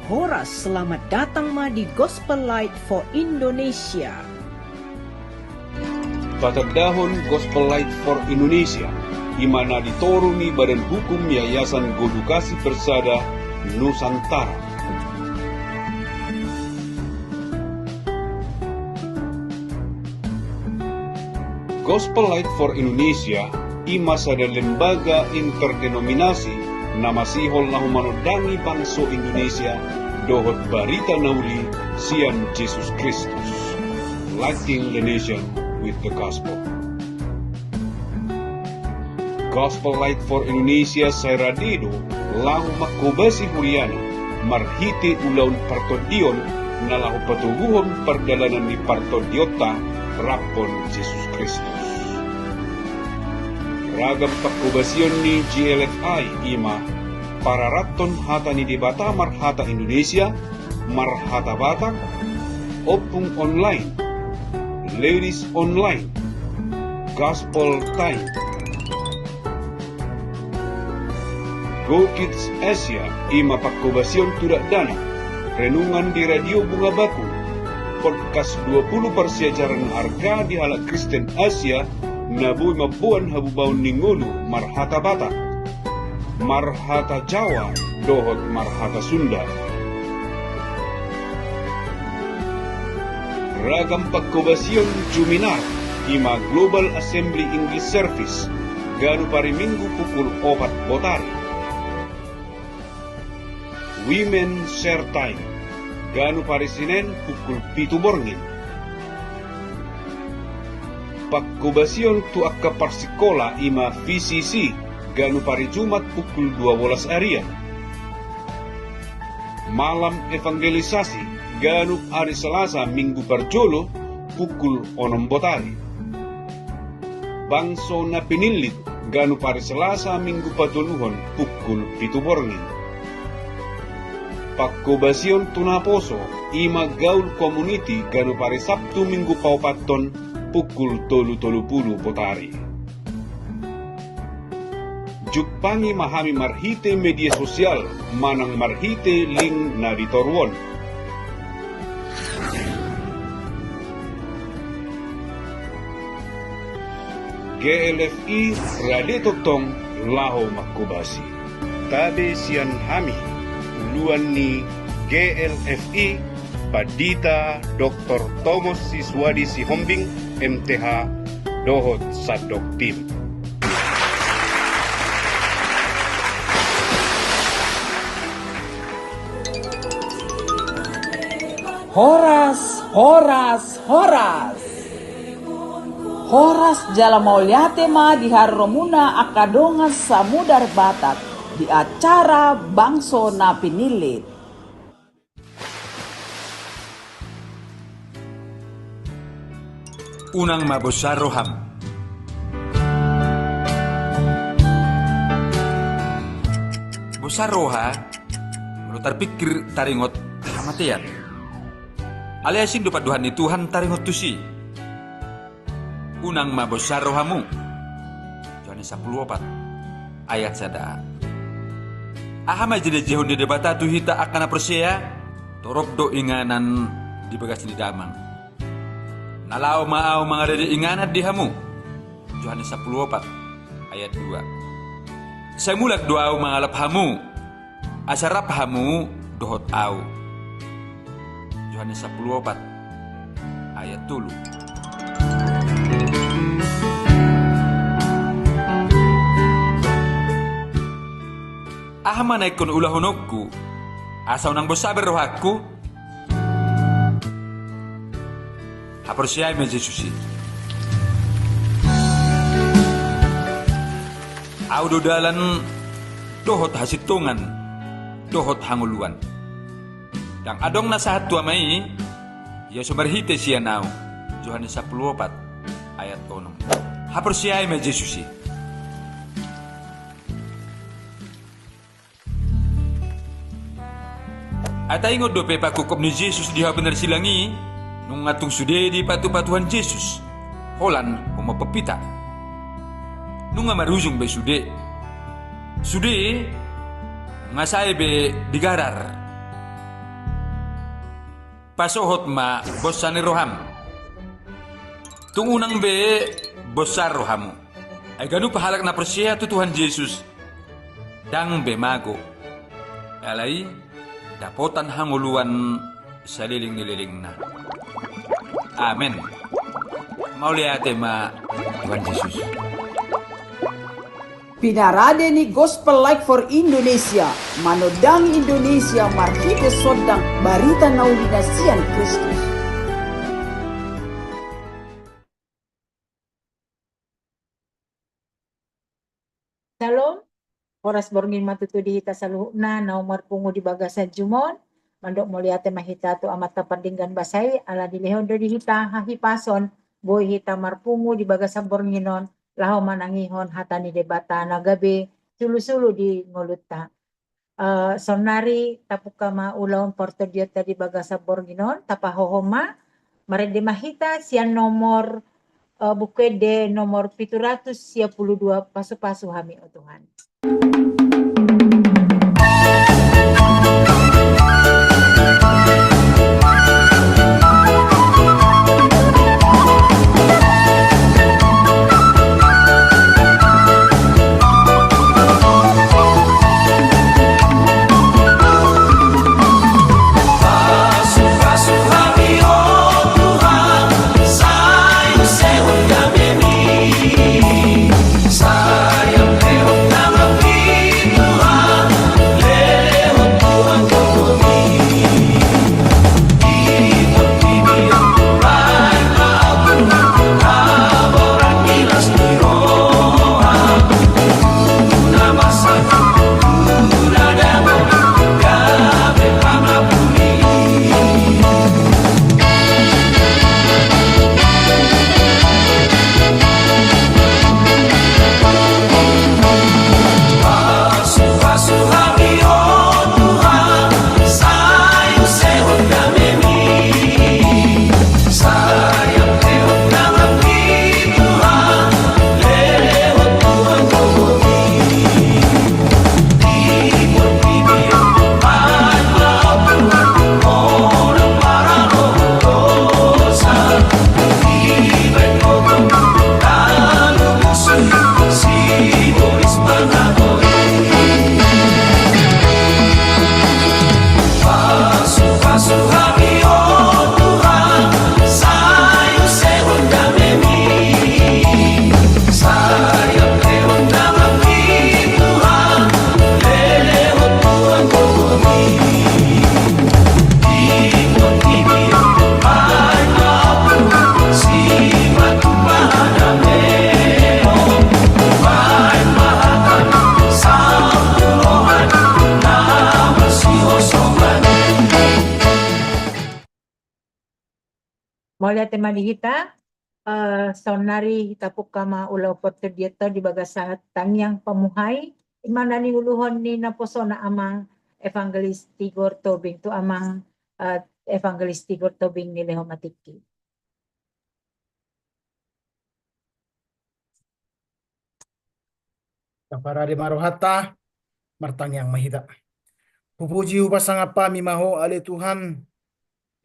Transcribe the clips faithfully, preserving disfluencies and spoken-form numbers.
Horas, selamat datang ma di Gospel Light for Indonesia. Patandahon Gospel Light for Indonesia, i ma na di toru ni Badan Hukum Yayasan Godukasi Persada Nusantara. Gospel Light for Indonesia i ma sada lembaga interdenominasi na masihol laho manondangi bangso Indonesia dohot barita na uli sian Jesus Kristus. Lighting the nation with the gospel. Gospel Light for Indonesia sai rade do laho manghobasi huriana marhite ulaon partondion na laho patoguhon pardalanan ni partondionta raphon Jesus Kristus. Ragam panghobasion ni G L F I i ma pararathon hata ni Debata marhata Indonesia, marhata Batak, ompung online, ladies online, gospel time. Go Kids Asia i ma panghobasion tu dakdanak, renungan di Radio Bunga Bakung, podcast dua puluh parsiajaran arga di halak Kristen Asia na boi mamboan habubaon ni ngolu marhata Batak, marhata Jawa dohot marhata Sunda. Ragam panghobasion Juminar i ma Global Assembly English Service, ganup ari Minggu pukul opat botari. Women Share Time, ganup ari Senen pukul pitu borngin. Panghobasion tu angka parsikola i ma V C C, ganup ari Jumat pukul dua bolas arian. Malam evangelisasi, ganup ari Selasa Minggu parjolo pukul onom botari. Bangso na pinillit, ganup ari Selasa Minggu patoluhon pukul pitu borngin. Panghobasion tu naposo i ma Gaul Community, ganup ari Sabtu Minggu paopathon pukul tolu tolu pulu botari. Jumpangi ma hami marhite media sosial manang marhite link na di toru on. G L F I rade tongtong laho manghobasi. Tabe sian hami, uluan ni G L F I, Pandita Doktor Tomos Siswadi Sihombing, M T H, dohot sandok tim. Horas, horas, horas. Horas jala mauliate ma di haroromuna angka dongan samudar Batak di acara Bangso na Pinillit. Unang ma bosan roham. Bosan roha, molo tarpingkir taringot hamatean. Alai asing do pandohan ni Tuhan taringot tusi. Unang ma bosan rohamu. Johannes sampulu opat ayat sada. Aha ma janjion ni Debata tu hita angka na porsea? Torop do inganan di bagas ni Damang. Na laho ma Ahu mangaradei inganan di hamu. Johannes sampulu opat ayat dua. Sai mulak do Ahu mangalap hamu, asa rap hamu dohot Ahu. Johannes sampulu opat ayat tolu. Aha ma na ingkon ulahononku asa unang bosan be rohangku? Haporseai ma Jesus i. Ahu do dalan dohot hasintongan dohot hangoluan. Ndang adong na sahat tu Ama i, ia so marhite sian Ahu. Johannes sampulu opat ayat onom. Haporseai ma Jesus i. Ai taingot dope pangungkap ni Jesus di hau pinarsilang i, nunga tung sude dipatupa Tuhan Jesus holan homophon hita. Nunga marujung be sude. Sude nunga sae be digarar. Pasohot ma bonsa ni roham. Tung unang be bonsa rohamu. Ai ganup halak na porsea tu Tuhan Jesus, ndang be mago. Alai dapotan hangoluan saleleng ni lelengna. Amen. Mauliate ma Tuhan Jesus. Pinarade ni Gospel Light for Indonesia, manondang Indonesia marhite sondang barita na uli na sian Kristus. Shalom. Horas borngin ma tutu di hita saluhutna na marpungu di bagasan jumon. Mandok mauliate ma hita tu Amanta Pardenggan Basa i, ala dilehon do di hita hahipason, boi hita marpungu di bagasan borngin on, laho manangihon hata ni Debata na gabe sulusulu di ngolunta. Eh, saonari tapungka ma ulaon partondionta di bagasan borngin on, tapahohom ma, marende ma hita sian nomor, eh, Buku Ende nomor pitu ratus sia pulu dua, pasupasu hami, o Tuhan. Mauliate ma di hita, eh, saonari tapungka ma ulaon partondionta di bagasan tangiang pamuhai, i ma na niuluhon ni naposona Amang Evangelis Tigor Tobing, tu Amang, eh, Evangelis Tigor Tobing, nilehon ma tingki. Taparade ma rohanta, martangiang ma hita. Hupuji hupasangap hami ma Ho ale Tuhan,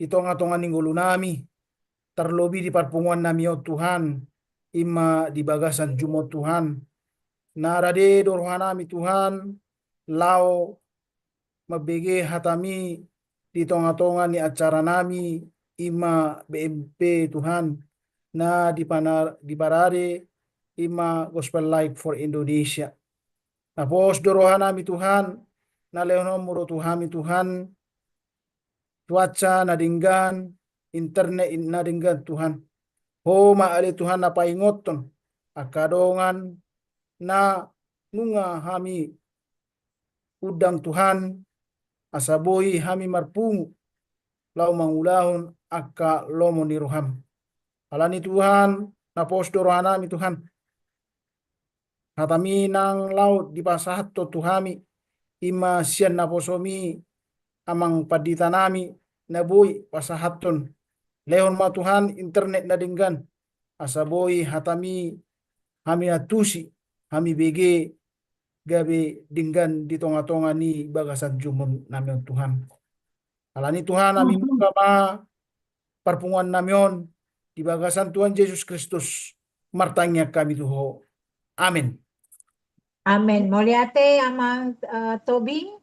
di tongatonga ni ngolunami, tarlobi di parpunguannami on Tuhan, i ma di bagasan jumon Tuhan. Na rade do rohanami Tuhan, laho mambege hatami di tongatonga ni acaranami, i ma B M P Tuhan, na dipana-, diparade i ma Gospel Light for Indonesia. Na pos do rohanami Tuhan, na lehononmu do tu hami Tuhan, cuaca na denggan, internet na denggan Tuhan. Ho ma ale Tuhan na paingothon angka dongan na nunga hami undang Tuhan, asa boi hami marpungu laho mangulahon angka lomo ni roham. Alani Tuhan, na pos do rohanami Tuhan, hatami naung laho dipasahathon tu hami, i ma sian naposomi Amang Panditanami na boi pasahathon. Lehon ma Tuhan internet na denggan, asa boi hatami hami antusi, hami bege, gabe denggan di tongatonga ni bagasan jumonnami on Tuhan. Alani Tuhan, hami buka ma parpunguan nami on di bagasan Tuhan Jesus Kristus, martangiang hami tu Ho. Amen. Amen. Mauliate Amang, eh, Tobing.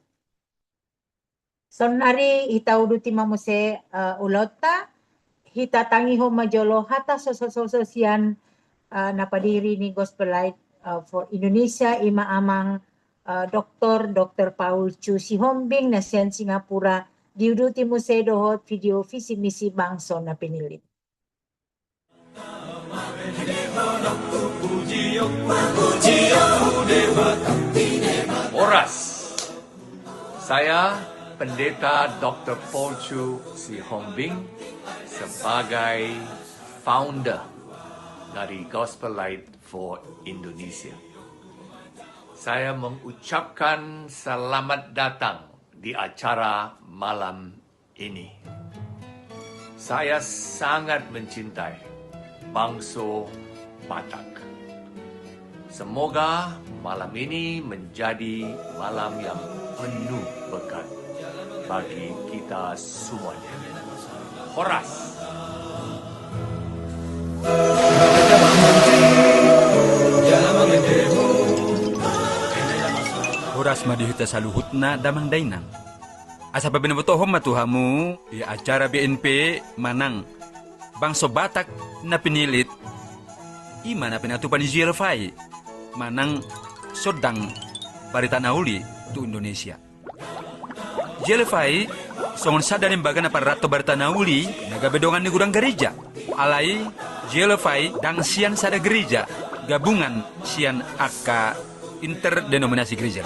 Saonnari hita uduti ma muse, eh, ulaonta, hita tangihon ma jolo hata sosososo sian, eh, na padiri ni Gospel Light, eh, for Indonesia, ima Amang, eh, Doktor, Doktor Paul Chu Sihombing, na sian Singapura, diuduti muse dohot video visi misi bangso na pinillit. Horas. Saya Pendeta Doktor Paul Chu Sihombing sebagai founder dari Gospel Light for Indonesia. Saya mengucapkan selamat datang di acara malam ini. Saya sangat mencintai bangso Batak. Semoga malam ini menjadi malam yang penuh berkat bagi kita semuanya. Horas. Horas ma di hita saluhutna damang dainang. Asa pabinotohon ma tu hamu, di acara B N P manang bangso Batak na pinillit, ima na pinatupa ni J L F I manang sondang barita na uli tu Indonesia. J L F I songon sada lembaga na parranto barita na uli na gabe dongan ni godang gareja. Alai J L F I ndang sian sada gareja, gabungan sian angka interdenominasi gareja.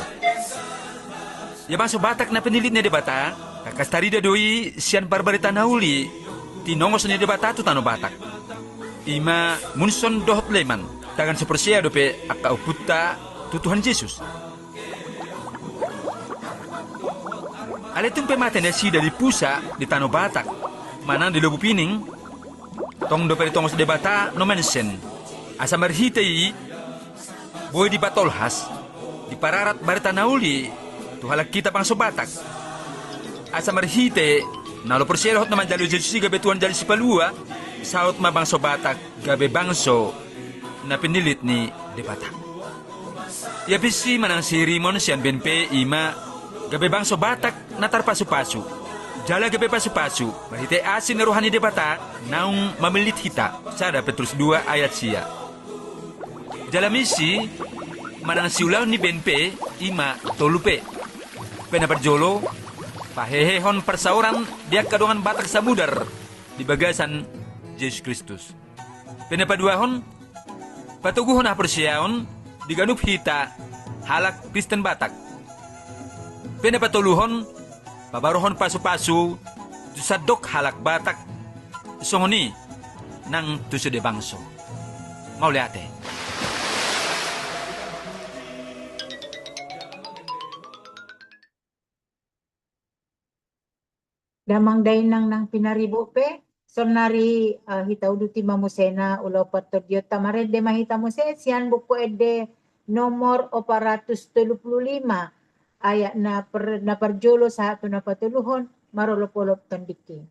Ia bangso Batak na pinillit ni Debata, tangkas tarida do i sian parbarita na uli, tinongos ni Debata tu tano Batak. Ima Munson dohot Leman, tagan so porsea dope angka ompunta tu Tuhan Jesus. Alai tung pe mate nasida di pusa di tano Batak, manang di Lobu Pining, tong dope ditongos Debata Nommensen. Asa marhite i, boi dipatolhas, dipararat barita na uli tu halak hita bangso Batak. Asa marhite na olo porsea dohot na manjalo Jesus i gabe Tuhan jala Sipalua, saut ma bangso Batak gabe bangso na pinillit ni Debata. Ia visi manang sirimon sian B N P ima gabe bangso Batak na tarpasupasu, jala gabe pasupasu marhite asi ni roha ni Debata naung mamillit hita, sada Petrus dua ayat sia. Jala misi manang siulaon ni B N P ima tolu P. P na parjolo, pahehehon parsaoran di angka dongan Batak Samudar di bagasan Jesus Kristus. P na paduahon, patoguhon haporseaon di ganup hita halak Kristen Batak. P na patoluhon, pabaruhon pasupasu tu sandok halak Batak, songon i nang tu sude bangso. Mauliate. Damang dainang nang pinaribot pe, saonnari, eh, hita uduti ma muse na ulaon partondionta, marende ma hita muse sian Buku Ende nomor opat ratus tolu pulu lima, ayat na par-, na parjolo sahat tu na patoluhon, marolopolop tondingki.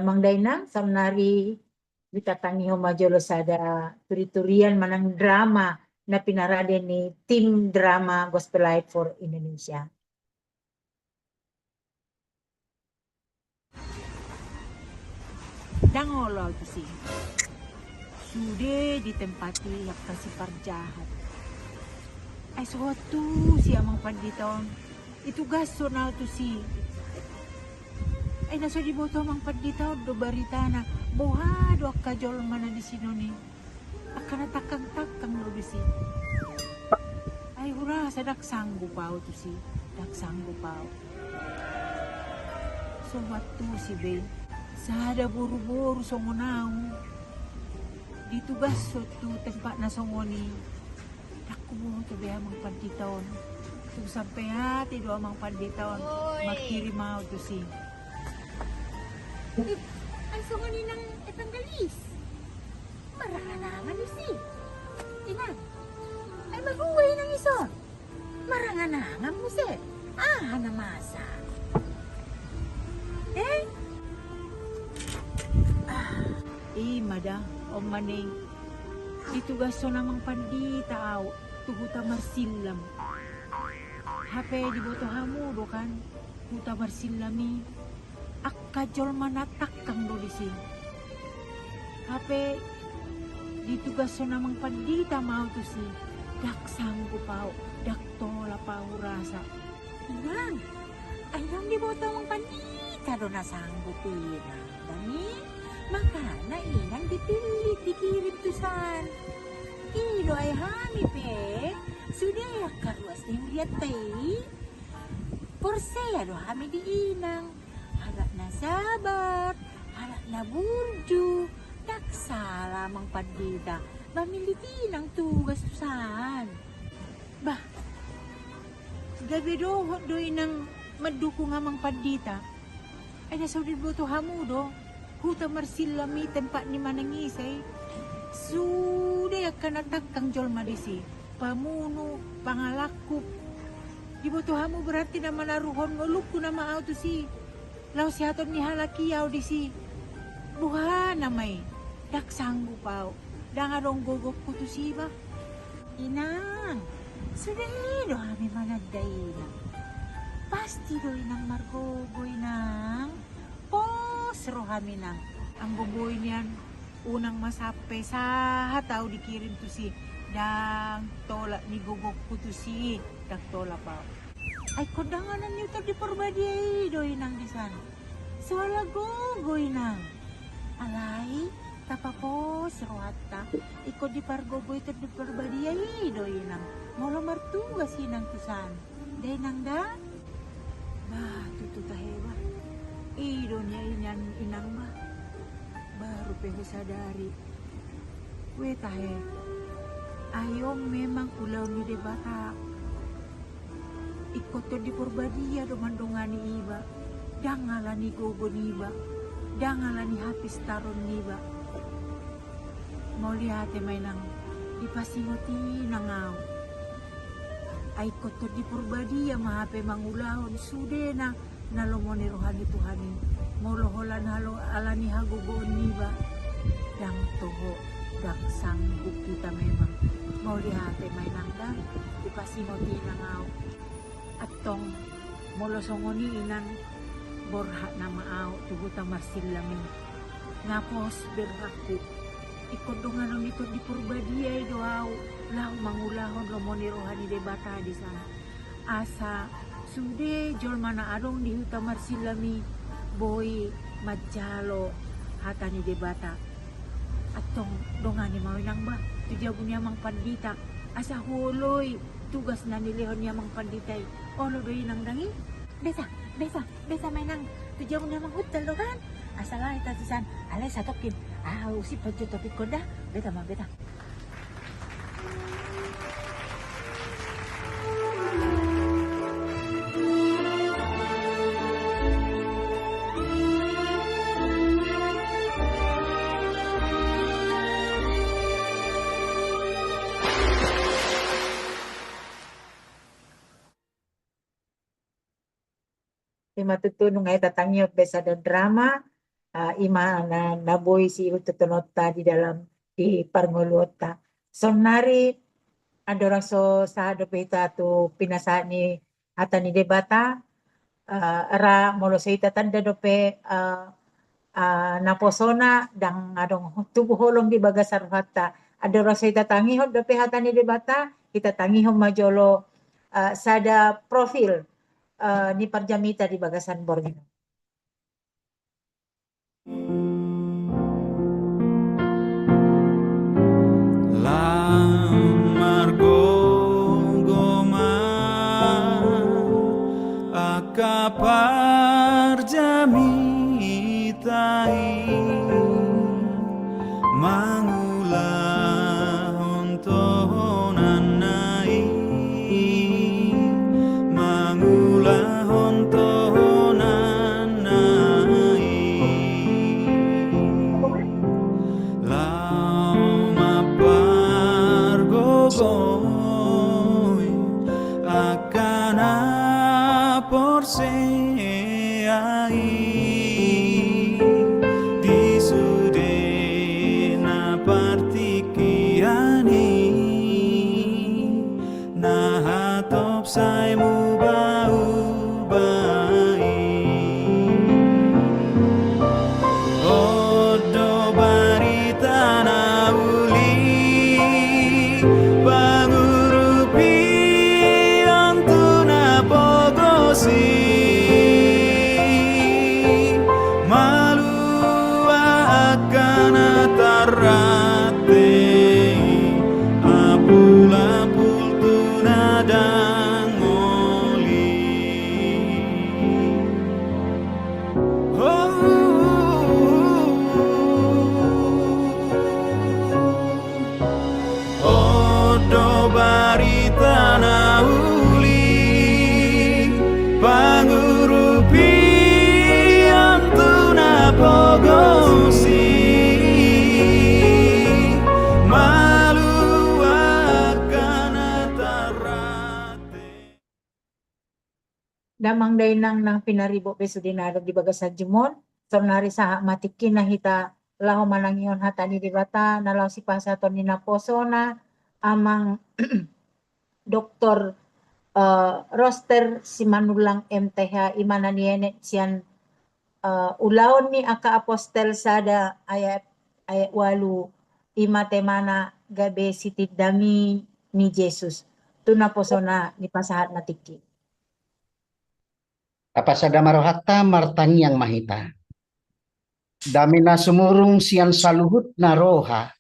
Amang dainang, saonari ditatangihon ma jolo sada turi-turian manang drama na pinarade ni tim drama Gospel Light for Indonesia. Ndang olo au tusi. Sude ditempati angka siparjahat. Ai sohot tusi amang pandita on. Ditugashon au tusi. Ai na so diboto amang pandita on do baritana, boha do angka jolma na disi on i. Angka na tangkang-tangkang do disi. Ai hurasa ndang sanggup au tusi, ndang sanggup au. Sohot tusi be sada boru-boru songon au ditugashon tu tempat na songon i. Ndang huboto be amang pandita on. Tung sampe ate do amang pandita on mangkirim au tusi. Ai songon i nang evangelis. Marangan-angan isi. Inang. Ai marhua inang ison. Marangan-angan muse. Aha na masa? Eh? Ah. I ma da, on ma ni. Ditugashon amang pandita au tu huta Marsillam. Hape diboto hamu do kan, huta Marsillam i angka jolma na tangkang do disi. Hape ditugashon amang pandita ma au tusi, ndang sanggup au, ndang tolap au hurasa. Inang, ai ndang diboto amang pandita do na sanggup inang. Dang i, makana inang dipillit dikirim tusan. I do ai hami pe, sude angka ruas ni hurianta i, porsea do hami di inang. Halak na sabar, halak na burju, ndang sala amang pandita mamillit inang tugas tusan. Bah, gabe dohot do inang mandukung amang pandita. Ai na so diboto hamu do, huta Marsillam i tempat ni manang ise i. Sude angka na tangkang jolma disi, pamunu, pangalangkup. Diboto hamu berarti na manaruhon ngolungku nama au tusi. Laho sihaton ni halak i au disi. Boha nama i, ndang sanggup au, ndang adong gogongku tusi bah. Inang, sude do hami mananda inang. Pasti do inang margogo inang. Pos roham inang. Anggo boi nian unang ma sampe sahat au dikirim tusi, ndang tolap ni gogongku tusi, ndang tolap au. Ai ingkon dang ala ni Tondi Porbadia i do inang disan. Sola gogo inang. Alai tapapos rohanta, ingkon dipargogoi Tondi Porbadia i do inang. Molo martugas inang tusan. Da inang da. Bah, tutu tahe bah. I do nian inang bah. Baru pe husadari. Weh tahe. Ai on memang ulaon ni Debata. Ingkon Tondi Porbadia do mandongani iba. Dang ala ni gogo niba. Dang ala ni hapistaron niba. Mauliate ma inang, dipasingot inang au. Ai ingkon Tondi Porbadia ma hape mangulahon sudena na lomo ni roha ni Tuhan i. Molo holan halo ala ni hagogoon niba, dang toho, dang sanggup hita memang. Mauliate ma inang da, dipasingot inang au. Antong, molo songon i inang, borhat nama au tu huta Marsillam i. Nga pos berhatku. Ingkon donganon ni Tondi Porbadia i do au, laho mangulahon lomo ni roha ni Debata disan. Asa sude jolma na adong di huta Marsillam i boi manjalo hata ni Debata. Antong dongani ma au inang bah, tu jabu ni amang pandita, asa huoloi tugas na nilehon ni amang pandita i. Olo do inang dang i? Beta, beta, beta ma inang, tu jabu ni amang Huntal do kan? Asa laho hita tusan, alai satongkin, ah, usi panjo topik konda, beta ma, beta. Ima tutu nunga hita tangihon be sada drama, Ah, ima na, na boi siihut tutunonta di dalam, di parngoluonta. Saonnari andorang so sahat dope hita tu pinasahat ni hata ni Debata, ah, ra molo so hita tanda dope, ah, ah, naposona ndang adong tubu holong di bagasan rohanta. Andorang so hita tangihon dope hata ni Debata, hita tangihon ma jolo, ah, sada profil, ah, ni parjamita di bagasan borngin on. Lam margogo ma angka parjamita i, mangulahon tohonanna i, mangulahon tohonanna i. Laho mampargogoi angka na porsea i, di sude na partingkian i, na hatop sai muba-uba i. On do barita na uli, pangurupion tu na pogos i, malua angka na tarrante i, apul-apul tu na dangol i. On do barita na uli, pangurupion tu na pogos i, malua angka na tarrante. Damang dainang na pinaribot be sude na adong di bagasan jumon, saonnari sahat ma tingkina hita laho manangihon hata ni Debata na laho sipasahaton ni naposona, amang doktor, eh, Roster Simanullang M T H, ima na nienet sian, eh, Ulaon ni Angka Apostel sada ayat, ayat ualu, ima temana gabe sitindangi ni Jesus. Tu naposona dipasahat ma tingki. Tapasada ma rohanta, martangiang ma hita. Dame na sumurung sian saluhutna roha,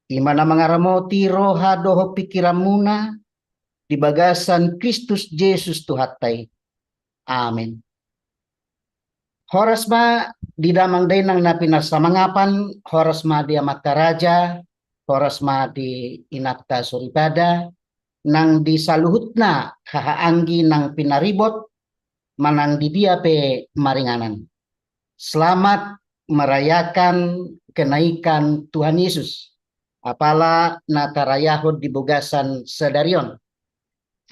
ima na mangaramoti roha dohot pingkiranmuna di bagasan Kristus Jesus Tuhanta i. Amen. Horas ma di damang dainang na pinarsamangapan, horas ma di amanta raja, horas ma di inanta soripada, nang di saluhutna hahaanggi nang pinaribot, manang di dia pe maringanan. Selamat merayakan kenaikan Tuhan Yesus, apala na tarayahon di bagasan sadari on.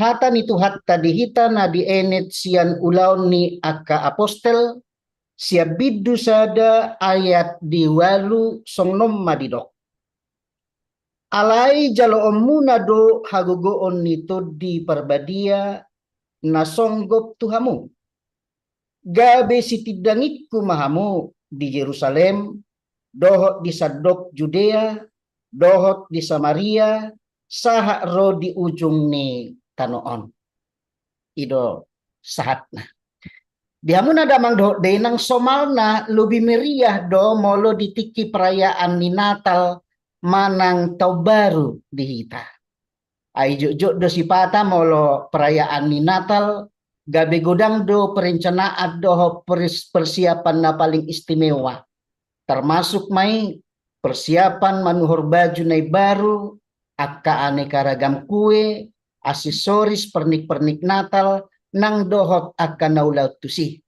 Hata ni Tuhanta di hita na dienet sian Ulaon ni Angka Apostel, sian bindu sada ayat di ualu, songon on ma didok. Alai jaloonmuna do hagogoon ni Tondi Parbadia na songgop tu hamu. Gabe sitindangingku ma hamu di Jerusalem, dohot di sandok Judea, dohot di Samaria, sahat ro di ujung ni tano on. I do sahatna. Di hamuna damang dohot dainang, somalna lobi meriah do molo di tingki perayaan ni Natal manang Taon Baru di hita. Ai jotjot do sipata molo perayaan ni Natal, gabe godang do perencanaan dohot pers-, persiapan na paling istimewa. Termasuk ma i persiapan manuhor baju na imbaru, angka aneka ragam kue, aksesoris, pernik-pernik Natal, nang dohot angka na ulaon tusi.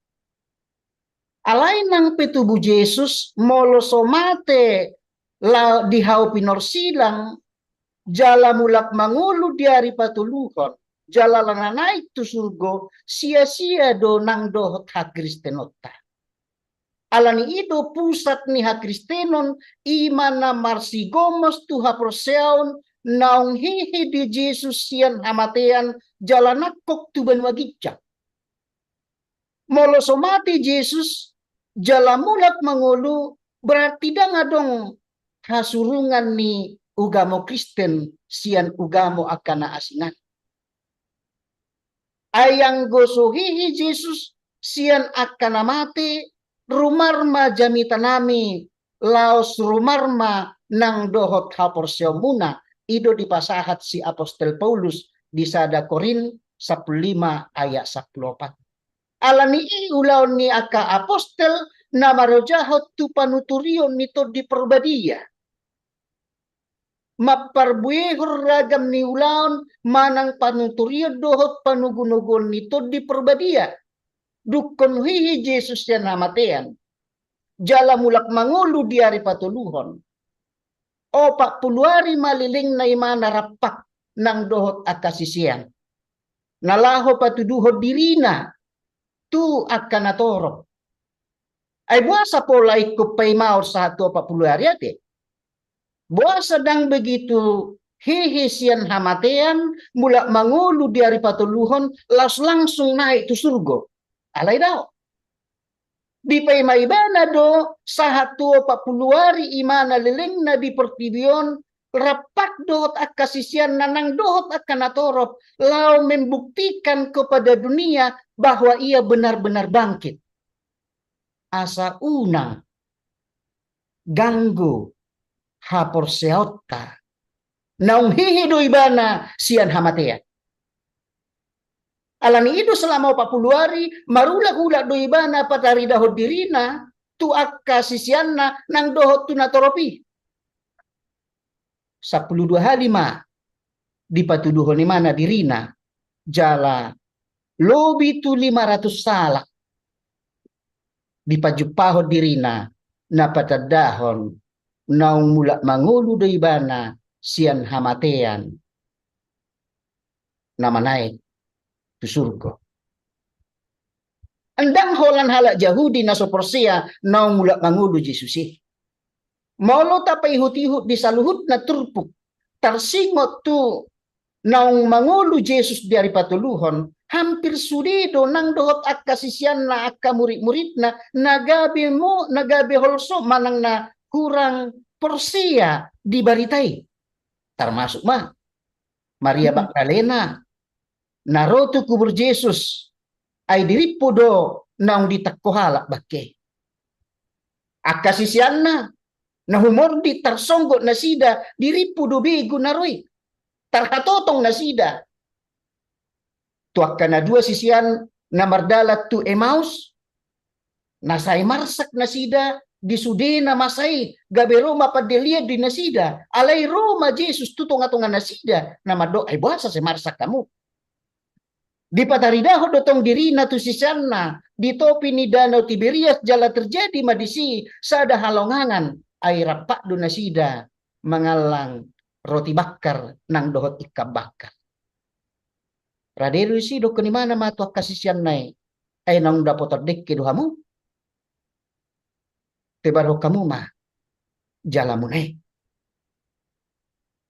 Alai nang pe tubu Jesus, molo so mate la-, di hau pinorsilang, jala mulak mangolu di ari patoluhon, jala lana naik tu surgo, sia-sia do nang dohot hakristenonta. Alani i do pusat ni hakristenon, i ma na marsigomos tu haporseaon naung hehe do Jesus sian hamatean jala nangkok tu banua ginjang. Molo so mate Jesus jala mulak mangolu, berarti ndang adong hasurungan ni ugamo Kristen sian ugamo angka na asing an. Ai anggo so hehe Jesus sian angka na mate, rumar ma jamitanami, laos rumar ma nang dohot haporseaonmuna. I do dipasahat si apostel Paulus di sada Korint sampulu lima ayat sampulu opat. Alani i ulaon ni angka apostel na marojahon tu panuturion ni Tondi Porbadia. Mamparbuehon ragam ni ulaon manang panuturion dohot panogunoguon ni Tondi Porbadia. Dungkon hehe Jesus sian hamatean jala mulak mangolu di ari patoluhon. Opat pulu ari ma lelengna i ma na rampak nang dohot angka sisean, na laho patuduhon dirina tu angka natorop. Ai boasa pola ingkon paimaon sahat tu opat pulu ari ate? Boasa ndang begitu hehe sian hamatean, mulak mangolu di ari patoluhon, laos langsung naek tu surgo? Alai daong. Dipaima ibana do sahat tu opat pulu ari i ma na lelengna di portibi on, rampak dohot angka siseanna nang dohot angka natorop, laho membuktikan kepada dunia bahwa ia benar-benar bangkit. Asa unang ganggu haporseaonta. Naung hehe do ibana sian hamatean. Alani i do selama opat pulu ari, marulak-ulak do ibana pataridahon dirina tu angka siseanna nang dohot tu natorop i. Sampulu dua hali ma dipatuduhon ibana dirina, jala lobi tu lima ratus halak dipajumpahon dirina, na patandahon naung mulak mangolu do ibana sian hamatean, na manaek tu surgo. Ndang holan halak Jahudi na so porsea naung mulak mangolu Jesus i. Molo tapaihut-ihut di saluhutna turpuk, tarsingot tu naung mangolu Jesus di ari patoluhon, hampir sude do nang dohot angka siseanna, angka murid-muridna, na gabe mo, na gabe holso manang na hurang porsea di barita i. Tarmasuk ma Maria Magdalena, na ro tu kubur Jesus, ai dirimpu do naung ditangko halak bangke. Angka siseanna, na humordit tarsonggot nasida, dirimpu do begu na ro i. Tarhatotong nasida. Tu angka na dua sisean na mardalan tu Emaus, na sai marsak nasida di sude na masa i, gabe ro ma pandalian di nasida, alai ro ma Jesus tu tonga-tonga nasida, na mandok, ai boasa sai marsak hamu? Dipataridahon do tong dirina tu siseanna di topi ni danau Tiberias jala terjadi ma disi sada halongangan, ai rampak do nasida mangallang roti bangkar nang dohot ikan bangkar. Rade do disi, didok ibana ma tu angka siseanna i, ai naung dapotan dengke do hamu? Tebarhon hamu ma jalamuna i.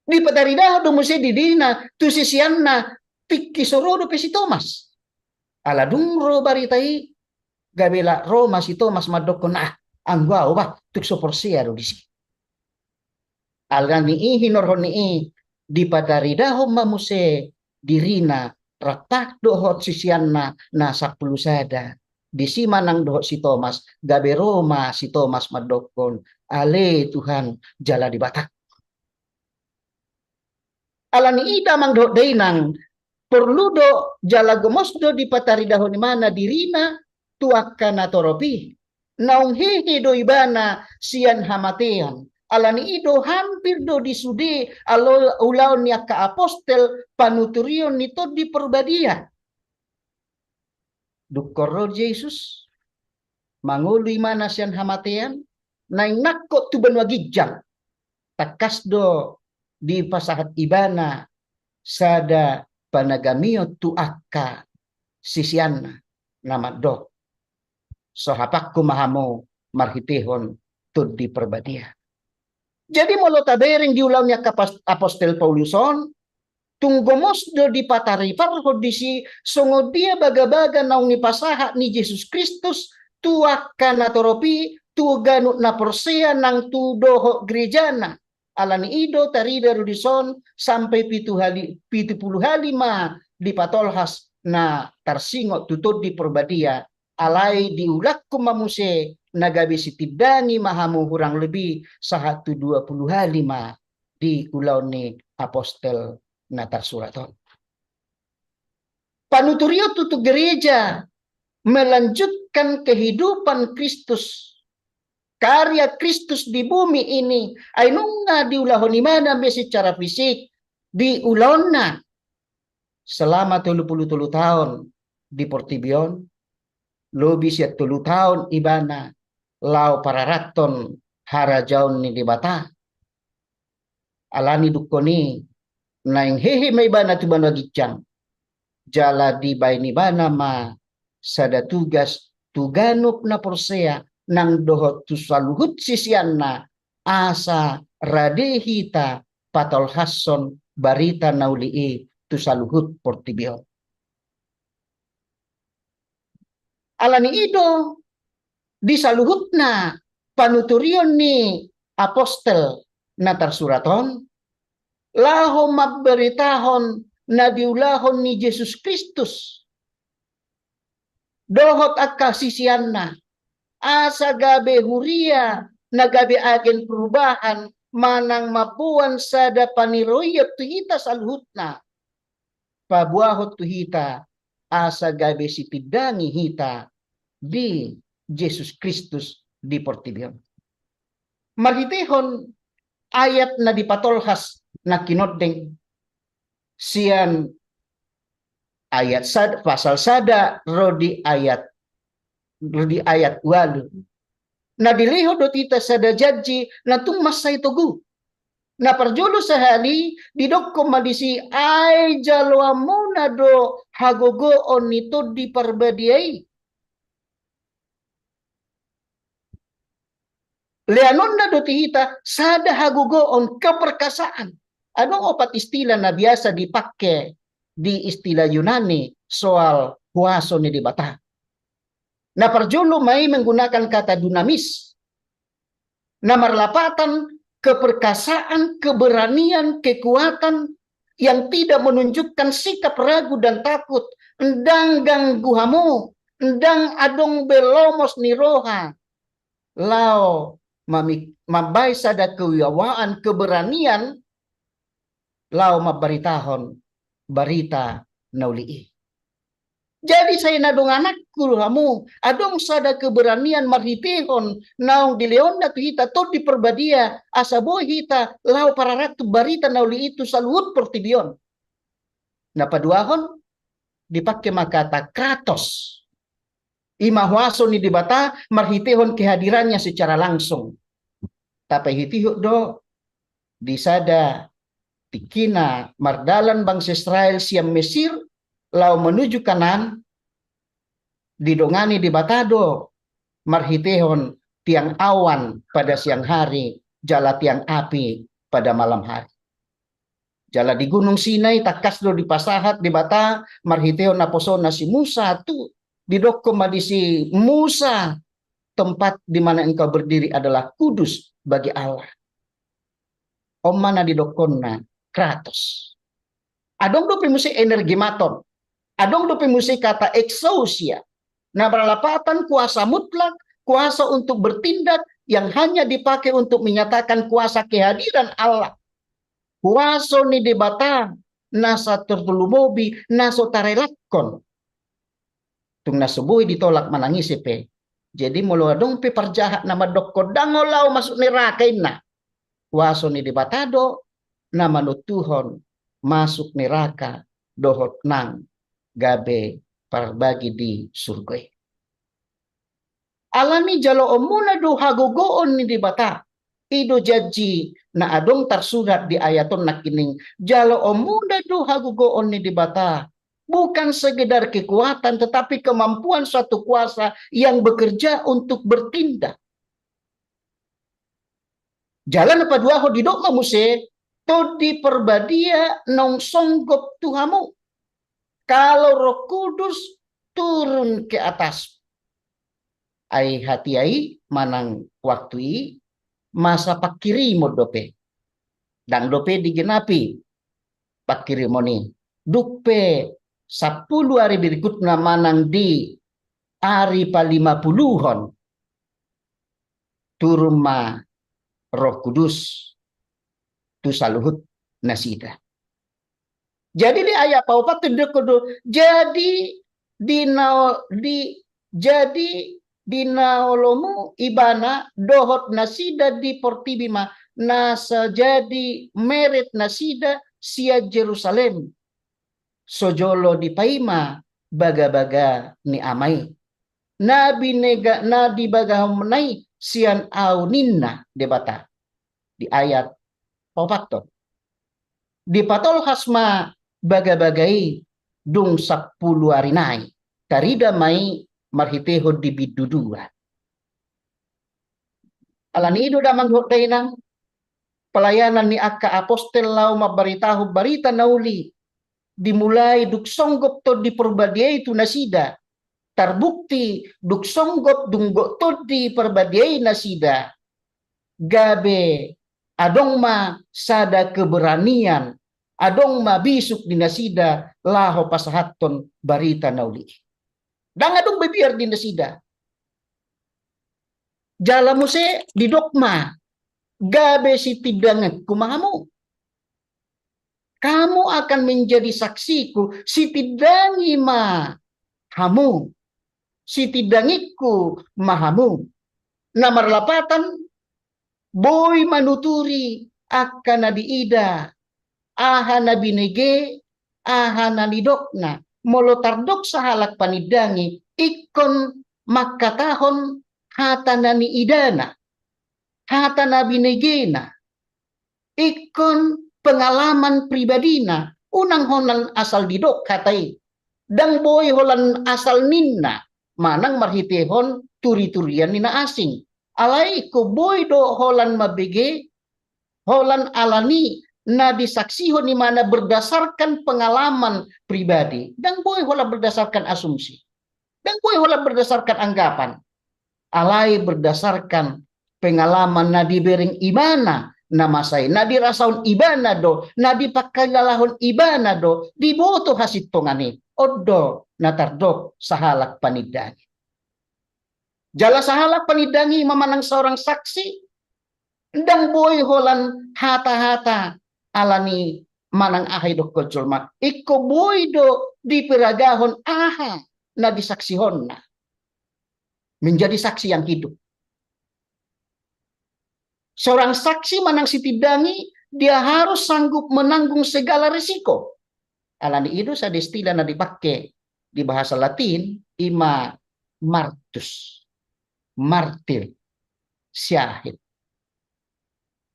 Dipataridahon do muse dirina tu siseanna tingki so ro dope si Tomas. Ala dung ro barita i, gabe ro ma si Tomas mandokkon, ah, anggo ahu bah, tung so porsea do disi. Alani i hinorhon ni i, dipataridahon ma muse dirina rampak dohot siseanna na sampulu sada. Disi ma nang dohot si Tomas, gabe ro ma si Tomas mandokkon, ale Tuhan jala Debata. Alani i damang dohot dainang, porlu do jala gomos do dipataridahon ibana dirina tu angka natorop i. Naung hehe do ibana sian hamatean. Alani i do hampir do di sude ulaon ni angka apostel panuturion ni Tondi Porbadia. Dungkon ro Jesus, mangolu ibana sian hamatean, naeng nangkok tu banua ginjang. Tangkas do dipasahat ibana sada panagamion tu angka siseanna, na mandok, so hapangku ma hamu marhitehon Tondi Parbadia. Jadi molo tabereng di ulaon ni angka apostel Paulus on, tung gomos do dipataripar ho disi songon dia bagabaga naung dipasahat ni Jesus Kristus tu angka natorop i, tu ganup na porsea nang tu dohot gerejana. Alani i do tarida do dison sampai pitu hali, pitu pulu hali ma dipatolhas na tarsingot tu Tondi Parbadia, alai diulahon ma muse na gabe sitindangi ma hamu hurang lebih sahat tu dua pulu hali ma di ulaon ni apostel na tarsurat on. Panuturion tu, tu gereja melanjutkan kehidupan Kristus, karya Kristus di bumi ini, ai nunga diulahon ibana be secara fisik, diulahonna selama tolu pulu tolu taon di portibi on, lobi sian tolu taon ibana laho pararathon harajaon ni Debata. Alani dungkon i naeng hehe ma ibana tu banua ginjang, jala dibaen ibana ma sada tugas tu ganup na porsea nang dohot tu saluhut siseanna, asa rade hita patolhashon barita na uli i tu saluhut portibi on. Alani i do di saluhutna panuturion ni apostel na tarsurat on, laho mambaritahon na diulahon ni Jesus Kristus dohot angka siseanna, asa gabe huria na gabe agen perubahan manang mamboan sada paniroion tu hita saluhutna, paboahon tu hita asa gabe sitindangi hita di Jesus Kristus di portibi on. Marhitehon ayat na dipatolhas na kinondeng sian ayat sad, pasal sada ro di ayat, ro di ayat ualu. Na dilehon do tu hita sada janji na tung mansai togu. Na parjolo sahali didokkon ma disi, ai jaloonmuna do hagogoon ni Tondi Parbadia i. Leanonna do tu hita sada hagogoon, keperkasaan. Adong opat istilah na biasa dipake di istilah Yunani soal huaso ni Debata. Na parjolo ma i menggunakan kata dunamis. Na marlapatan keperkasaan, keberanian, kekuatan yang tidak menunjukkan sikap ragu dan takut, ndang ganggu hamu, ndang adong be lomos ni roha, laho mambaen sada kewibawaan, keberanian, laho mambaritahon barita na uli i. Jadi sai na dongananku hamu, adong sada keberanian marhitehon naung dilehonna tu hita Tondi Parbadia, asa boi hita laho pararathon barita na uli i tu saluhut portibi on. Na paduahon, dipake ma kata kratos. I ma huaso ni Debata marhitehon kehadirannya secara langsung. Tapaihutihut do di sada tingkina mardalan bangsa Israel sian Mesir laho menuju Kanaan, didongani Debata do marhitehon tiang awan pada siang hari jala tiang api pada malam hari. Jala di Gunung Sinai tangkas do dipasahat Debata marhitehon naposona si Musa, tu didokkon ma disi, Musa, tempat di mana engkau berdiri adalah kudus bagi Allah. On ma na didokkonna kratos. Adong dope muse energematon. Adong dope muse kata exousia. Na marlapatan kuasa mutlak, kuasa untuk bertindak yang hanya dipakai untuk menyatakan kuasa kehadiran Allah. Huaso ni Debata na so tarlumobi, na so tarelakkon. Tung na so boi ditolak manang ise pe. Jadi molo adong pe parjahat na mandokkon ndang laho masuk neraka inna, huaso ni Debata do na manontuhon masuk neraka dohot nang gabe parbagi di surgo i. Alani jaloonmuna do hagogoon ni Debata. I do janji na adong tarsurat di ayat on nangkining. Jaloonmuna do hagogoon ni Debata. Bukan sekedar kekuatan, tetapi kemampuan suatu kuasa yang bekerja untuk bertindak. Jala na paduahon didok ma muse, Tondi Parbadia naung songgop tu hamu, kalau Roh Kudus turun ke atas. Ai hatiha i manang waktu i masa pangkirimon dope. Ndang dope digenapi pangkirimon i. Dung pe sampulu ari berikutna manang di ari palimapuluhon, turun ma Roh Kudus tu saluhut nasida. Jadi di ayat paopat tu didok do, jadi di na-, di, jadi di na olomu Ibana dohot nasida di portibi ma na so jadi meret nasida sian Jerusalem, so jolo dipaima bagabaga ni Ama i, na binega-, na dibagahon i sian Ahu ninna Debata. Di ayat paopathon. Dipatolhas ma bagabaga i dung sampulu ari nai, tarida ma i marhitehon di bindu dua. Alani i do damang dohot dainang, pelayanan ni angka apostel laho mambaritahon barita na uli, dimulai dung songgop Tondi Parbadia i tu nasida, tarbukti dung songgop, dung gok Tondi Parbadia i nasida, gabe adong ma sada keberanian, adong ma bisuk di nasida laho pasahathon barita na uli i. Ndang adong be biar di nasida. Jala muse didok ma, gabe sitindangionku ma hamu. Kamu akan menjadi saksiku, sitindangi ma hamu, sitindangionku ma hamu. Na marlapatan, boi manuturi angka na diida, aha na binege, aha na nidokna. Molo tardok sahalak panindangi, ingkon mangkatahon hata na niidana, hata na binegena, ingkon pengalaman pribadina, unang holan asal didok hata i. Ndang boi holan asal ninna, manang marhitehon turiturian ni na asing. Alai ingkon boi do holan mambege, holan alani na disaksihon ibana berdasarkan pengalaman pribadi. Ndang boi holan berdasarkan asumsi. Ndang boi holan berdasarkan anggapan. Alai berdasarkan pengalaman na dibereng ibana na masa i, na dirasahon ibana do, na dipangkilalahon ibana do, diboto hasintongan i. On do na tardok sahalak panindangi. Jala sahalak panindangi ma manang seorang saksi, ndang boi holan hata-hata alani manang aha idokkon jolma. Ingkon boi do diperagahon aha na disaksihonna. Menjadi saksi yang hidup. Seorang saksi manang sitindangi, dia harus sanggup menanggung segala risiko. Alani i do sada istilah na dipake di bahasa Latin, ima martus, martir, syahid.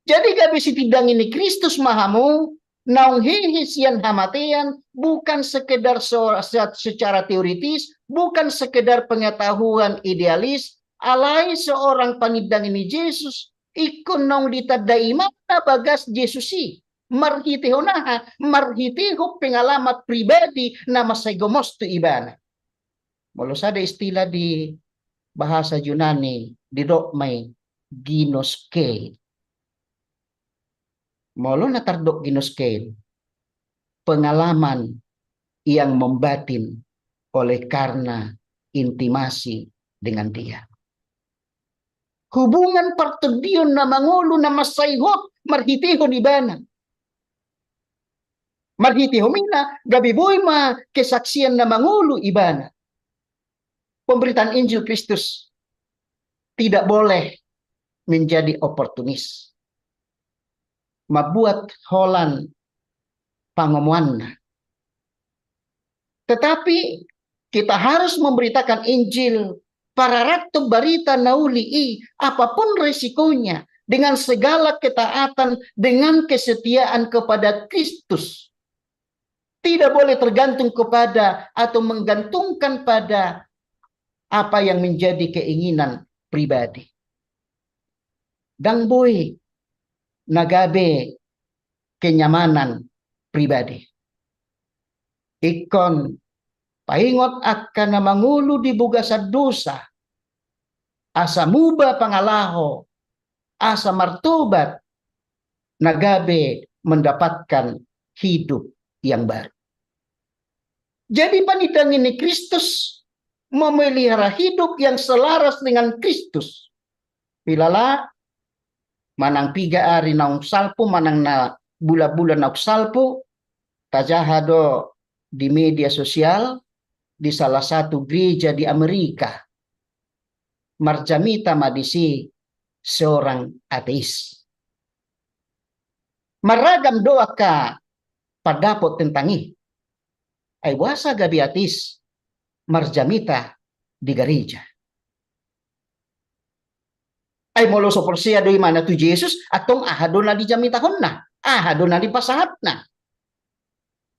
Jadi gabe sitindangi ni Kristus ma hamu, naung hehe sian hamatean, bukan sekedar so-, se-, secara teoritis, bukan sekedar pengetahuan idealis, alai seorang panindangi ni Jesus, ingkon naung ditanda ibana bagas Jesus i. Marhitehon aha? Marhitehon pengalaman pribadi na mansai gomos tu ibana. Molo sada istilah di bahasa Yunani, didok ma i ginoskei. Molo na tardok ginoskei, pengalaman yang membatin oleh karena intimasi dengan Dia. Hubungan partondion na mangolu na mansai hot marhitehon ibana. Marhitehon ibana, gabe boi ma kesaksian na mangolu ibana. Pemberitaan Injil Kristus tidak boleh menjadi oportunis. Mambuat holan pangomoanna. Tetapi kita harus memberitakan Injil, pararathon barita na uli i, apapun resikonya, dengan segala ketaatan, dengan kesetiaan kepada Kristus. Tidak boleh tergantung kepada atau menggantungkan pada apa yang menjadi keinginan pribadi. Ndang boi na gabe kenyamanan pribadi. Ingkon paingot angka na mangolu di bagasan dosa, asa muba pangalaho, asa martobat, na gabe mendapatkan hidup yang baru. Jadi, panindangi ni Kristus memelihara hidup yang selaras dengan Kristus. Pilala, manang piga ari naung salpu, manang na bulan-bulan naung salpu, tajaha do di media sosial, di salah satu gereja di Amerika, marjamita ma disi seorang ateis. Marragam do angka pandapot tentang i. Ai boasa gabe ateis marjamita di gareja? Ai molo so porsea do imana tu Jesus, antong aha do na dijamitahonna? Aha do na dipasahatna?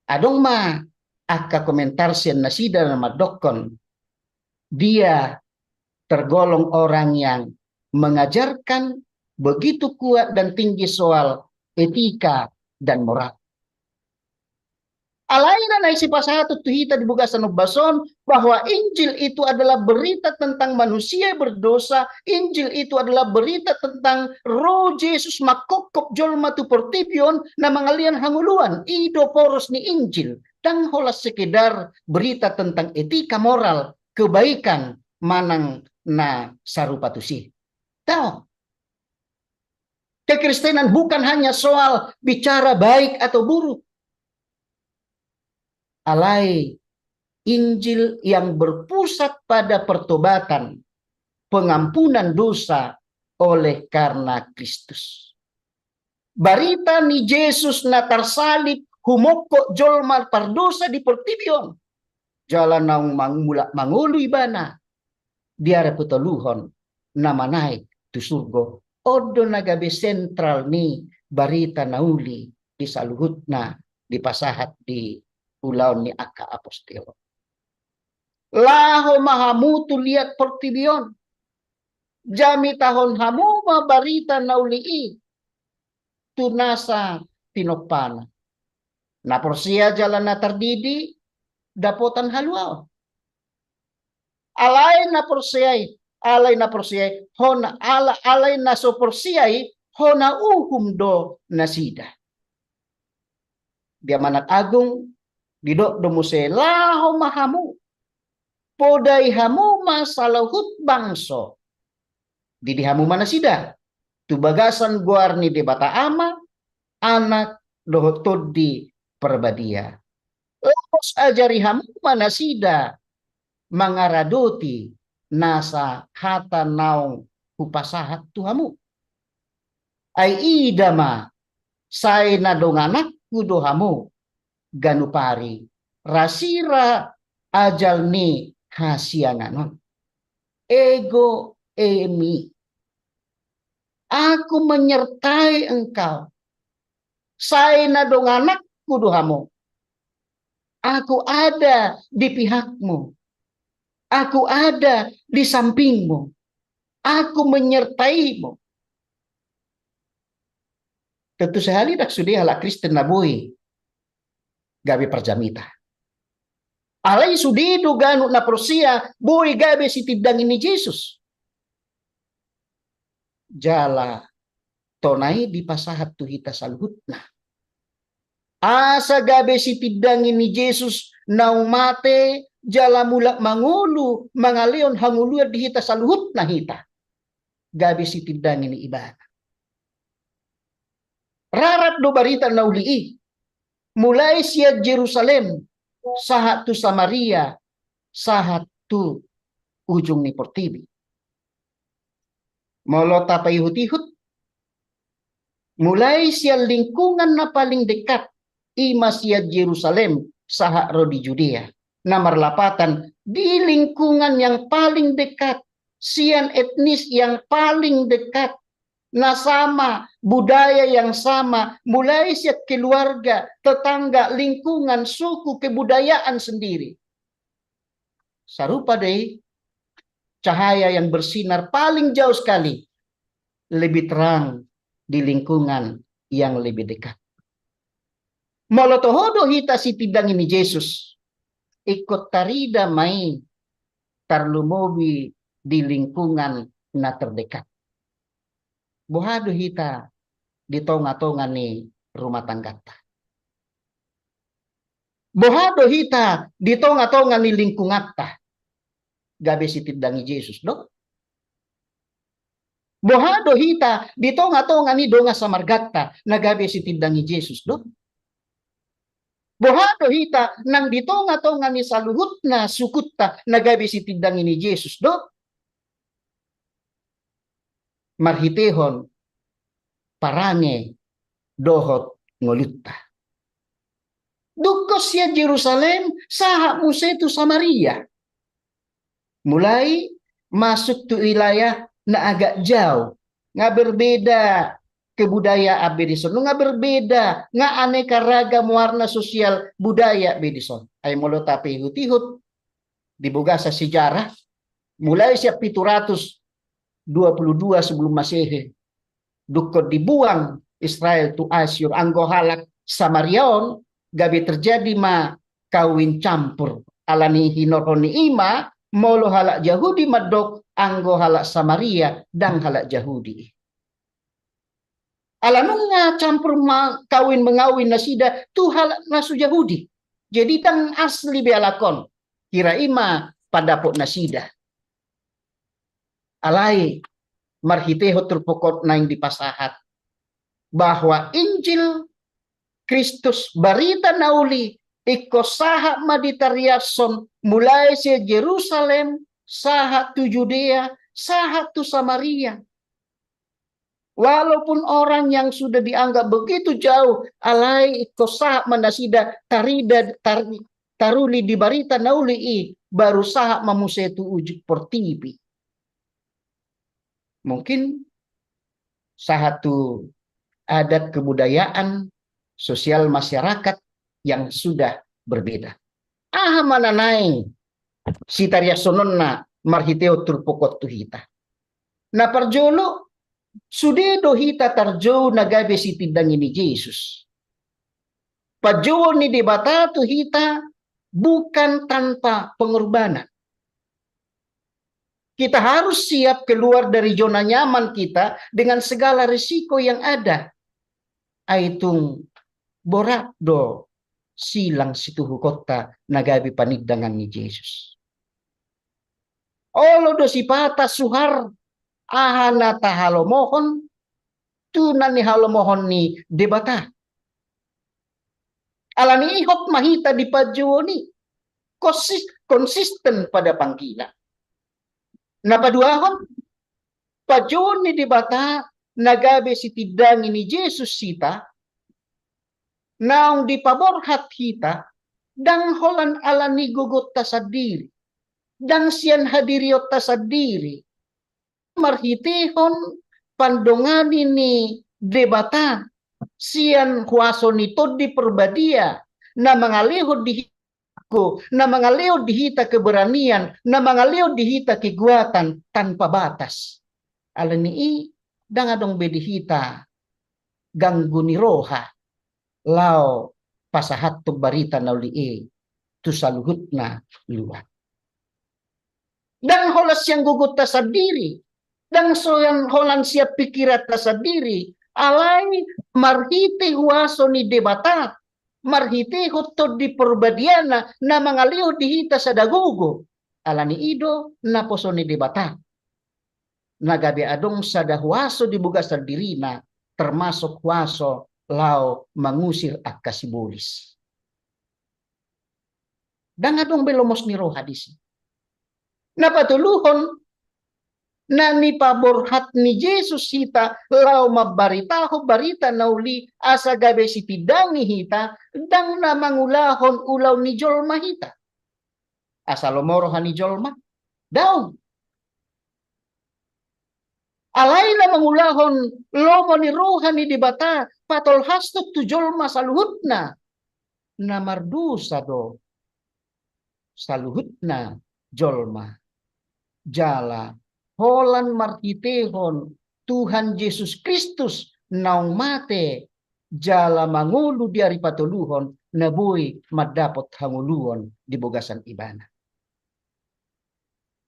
Adong ma angka komentar sian nasida na mandokkon, dia tergolong orang yang mengajarkan begitu kuat dan tinggi soal etika dan moral. Alai na naeng sipasahaton tu hita di bagasan ombas on, bahwa Injil itu adalah berita tentang manusia yang berdosa, Injil itu adalah berita tentang Roh Jesus mangkophop jolma tu portibi on na mangalehon hangoluan. I do poros ni Injil. Ndang holan sekedar berita tentang etika moral, kebaikan, manang na sarupa tusi. Daong. Kekristenan bukan hanya soal bicara baik atau buruk. Alai Injil yang berpusat pada pertobatan, pengampunan dosa oleh karena Kristus. Barita ni Jesus na tarsalib humongkop jolma pardosa di portibi on. Jala naung mang-, mulak mangolu ibana di ari patoluhon na manaek tu surgo. On do na gabe sentral ni barita na uli di saluhutna dipasahat di ulaon ni angka apostel. Laho ma hamu tu liat portibi on. Jamitahon hamu ma barita na uli i tu nasa tinompana. Na porsea jala na tardidi dapotan haluaon. Alai na porsea i, alai na porsea i, hona ala-, alai na so porsea i, hona uhum do nasida. Di Amanat Agung, didok do muse, laho ma hamu, podai hamu ma saluhut bangso. Didi hamu ma nasida tu bagasan goar ni Debata Ama, Anak, dohot Tondi Parbadia. Laos ajari hamu ma nasida mangaradoti nasa hata naung hupasahat tu hamu. Ai ida ma, sai na dongananku do hamu ganup ari, rasira ajal ni hasiangan on. Ego eimi. Aku menyertai engkau. Sai na dongananku do hamu. Aku ada di pihakmu. Aku ada di sampingmu. Aku menyertaimu. Tentu sahali ndang sude halak Kristen na boi gabe parjamita. Alai sude do ganup na porsea boi gabe sitindangi ni Jesus. Jala tona i dipasahat tu hita saluhutna. Asa gabe sitindangi ni Jesus naung mate jala mulak mangolu mangalehon hangoluan di hita saluhutna hita. Gabe sitindangi ni ibana. Rarat do barita na uli i. Mulai sian Jerusalem, sahat tu Samaria, sahat tu ujung ni portibi. Molo tapaihut-ihut, mulai sian lingkungan na paling dekat, i ma sian Jerusalem, sahat ro di Judea. Na marlapatan di lingkungan yang paling dekat, sian etnis yang paling dekat, na sama, budaya yang sama, mulai sian keluarga, tetangga, lingkungan, suku, kebudayaan sendiri. Sarupa do i, cahaya yang bersinar paling jauh sekali, lebih terang di lingkungan yang lebih dekat. Molo toho do hita sitindangi ni Jesus, ingkon tarida ma i tarlumobi di lingkungan na terdekat. Boha do hita di tonga-tonga ni rumah tanggata? Boha do hita di tonga-tonga ni lingkunganta? Gabe sitindangi Jesus do? Boha do hita di tonga-tonga ni dongan samarganta na gabe sitindangi Jesus do? Boha do hita nang di tonga-tonga ni saluhutna sukunta na gabe sitindangi ni Jesus do? Marhitehon parange dohot ngolunta. Dungkon sian Jerusalem, sahat muse tu Samaria. Mulai masuk tu wilayah na agak jauh. Nga berbeda kebudayaan be dison, nga berbeda, nga aneka ragam warna sosial budaya be dison. Ai molo tapaihut-ihut di bagasan sejarah, mulai sian pitu ratus dua puluh dua sebelum Masehi, dungkon dibuang Israel tu Asyur, anggo halak Samaria on, gabe terjadi ma kawin campur. Alani hinorhon ni i ma, molo halak Jahudi mandok, anggo halak Samaria ndang halak Jahudi. Ala nunga campur ma-, kawin mengawin nasida tu halak na so Jahudi. Jadi ndang asli be halak on. Hira i ma pandapot nasida. Alai marhitehon turpuk on naeng dipasahat bahwa Injil Kristus, barita na uli, ingkon sahat ma ditariashon mulai sian Jerusalem, sahat tu Judea, sahat tu Samaria. Walaupun orang yang sudah dianggap begitu jauh, alai ingkon sahat ma nasida tarida, tar-, taruli di barita na uli i, baru sahat ma muse tu ujung portibi. Mungkin sahat tu adat kebudayaan sosial masyarakat yang sudah berbeda. Aha ma na naeng sitariashononna marhitehon turpuk on tu hita? Na parjolo, sude do hita tarjou na gabe sitindangi ni Jesus. Panjouon ni Debata tu hita bukan tanpa pengorbanan. Kita harus siap keluar dari zona nyaman kita dengan segala risiko yang ada. Ai tung borat do silang situhukonta na gabe panindangan ni Jesus. Olo do sipata suhar aha na tahalomohon tu na nihalomohon ni Debata. Alani i hot ma hita di panjouon i, konsis-, konsisten pada panggilan. Na paduahon, panjouon ni Debata na gabe sitindangi ni Jesus hita, naung dipaborhat hita, ndang holan alani gogonta sandiri, ndang sian hadirionta sandiri, marhitehon pandongani ni Debata sian huaso ni Tondi Porbadia na mangalehon di hita, na mangalehon di hita keberanian, na mangalehon di hita kekuatan tanpa batas. Alani i ndang adong be di hita ganggu ni roha laho pasahathon barita na uli i tu saluhutna luat. Ndang holan sian gogonta sandiri, ndang sian holan sian pikiranta sandiri, alai marhite huaso ni Debata, marhitehon Tondi Porbadiana na mangalehon di hita sada gogo. Alani i do naposo ni Debata na gabe adong sada huaso di bagasan dirina, termasuk huaso laho mangusir angka sibolis. Ndang adong be lomos ni roha disi. Na patoluhon, na nipaborhat ni Jesus hita laho mambaritahon barita na uli asa gabe sitindangi hita, ndang na mangulahon ulaon ni jolma hita. Asa lomo roha ni jolma? Daong. Alai na mangulahon lomo ni roha ni Debata patolhashon tu jolma saluhutna na mardosa do saluhutna jolma. Jala holan marhitehon Tuhan Jesus Kristus naung mate jala mangolu di ari patoluhon na boi mandapot hangoluon di bagasan ibana.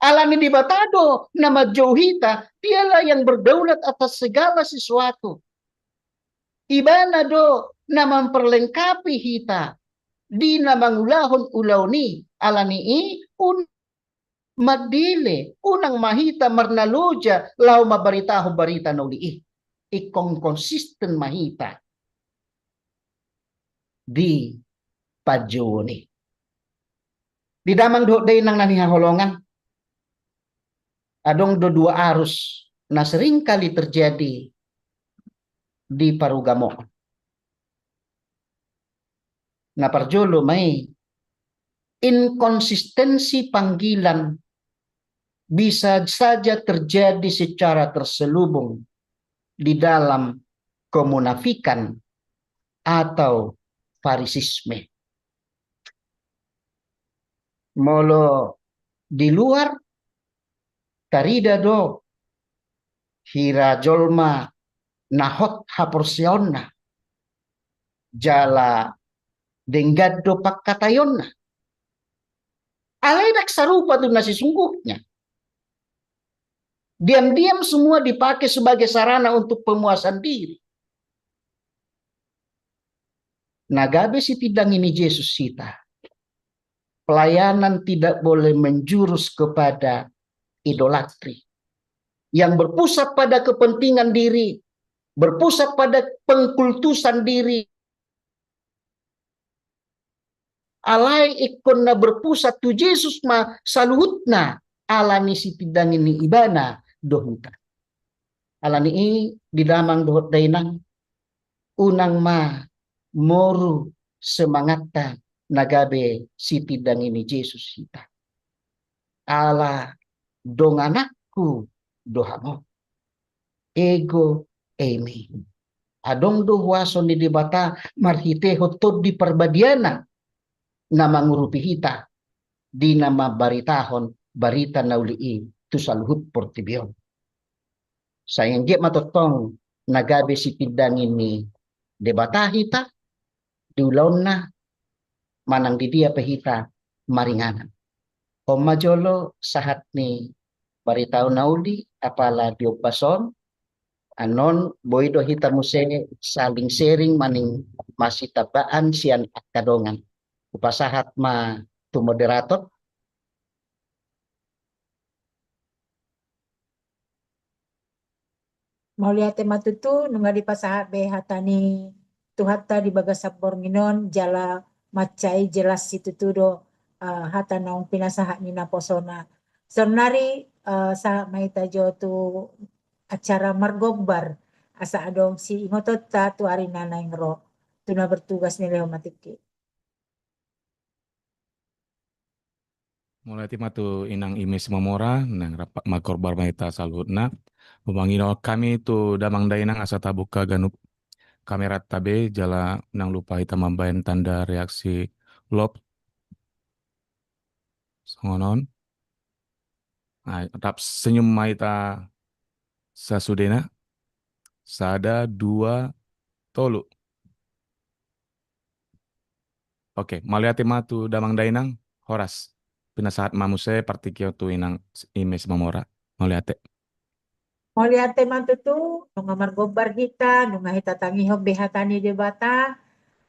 Alani Debata do na manjou hita, Dialah yang berdaulat atas segala sesuatu. Ibana do na memperlengkapi hita di na mangulahon ulaon i, alani i un mandele, unang ma hita marnaloja laho mambaritahon barita na uli i. Ingkon konsisten ma hita di panjouon i. Di damang dohot dainang na hinaholongan, adong do dua arus na sering kali terjadi di parugamoon. Na parjolo ma i, inkonsistensi panggilan bisa saja terjadi secara terselubung di dalam kemunafikan atau farisisme. Molo di luar, tarida do hira jolma na hot haporseaonna, jala denggan do pangkataionna. Alai ndang sarupa tu na sesungguhnya. Diam-diam semua dipakai sebagai sarana untuk pemuasan diri. Na gabe sitindangin ni Jesus hita, pelayanan tidak boleh menjurus kepada idolatri yang berpusat pada kepentingan diri, berpusat pada pengkultusan diri. Alai ingkon na berpusat tu Jesus ma saluhutna, alani sitindangin ni Ibana do hita. Alani i, di damang dohot dainang, unang ma moru semangatta na gabe sitindangin ni Jesus hita. Ala dongananku do hamu. Ego eimi. Adong do huaso ni Debata marhitehon Tondi Parbadiana na mangurupi hita di na mambaritahon barita na uli i tu saluhut portibi on. Sai anggiat ma tongtong na gabe sitindangin ni Debata hita, di ulaonna manang di dia pe hita maringanan. On ma jolo sahat ni barita na uli, apala di ombas on, annon boi do hita muse saling sharing manang masitambaan sian angka dongan. Hupasahat ma tu moderator. Mauliate ma tutu, nunga dipasahat be hata ni Tuhanta di bagasan borngin on, jala mansai jelas situtu do, eh, hata naung pinasahat ni naposona. Saonari, eh, sahat ma hita jo tu acara margombar, asa adong siingotonta tu ari na naeng ro, tu na bertugas ni lehon ma tingki. Mauliate ma tu inang Ime Simamora, naeng rap margombar ma hita saluhutna. Humangido hami tu damang dainang asa tabuka ganup kameranta be, jala unang lupa hita mambahen tanda reaksi love. Songon on. Nah, rap senyum ma hita sasudena. Sada, dua, tolu. Oke, mauliate ma tu damang dainang, horas. Pinasahat ma muse partingkian tu inang Ime Simamora. Mauliate. Mauliate ma tutu, nunga margombar hita, nunga hita tangihon be hata ni Debata,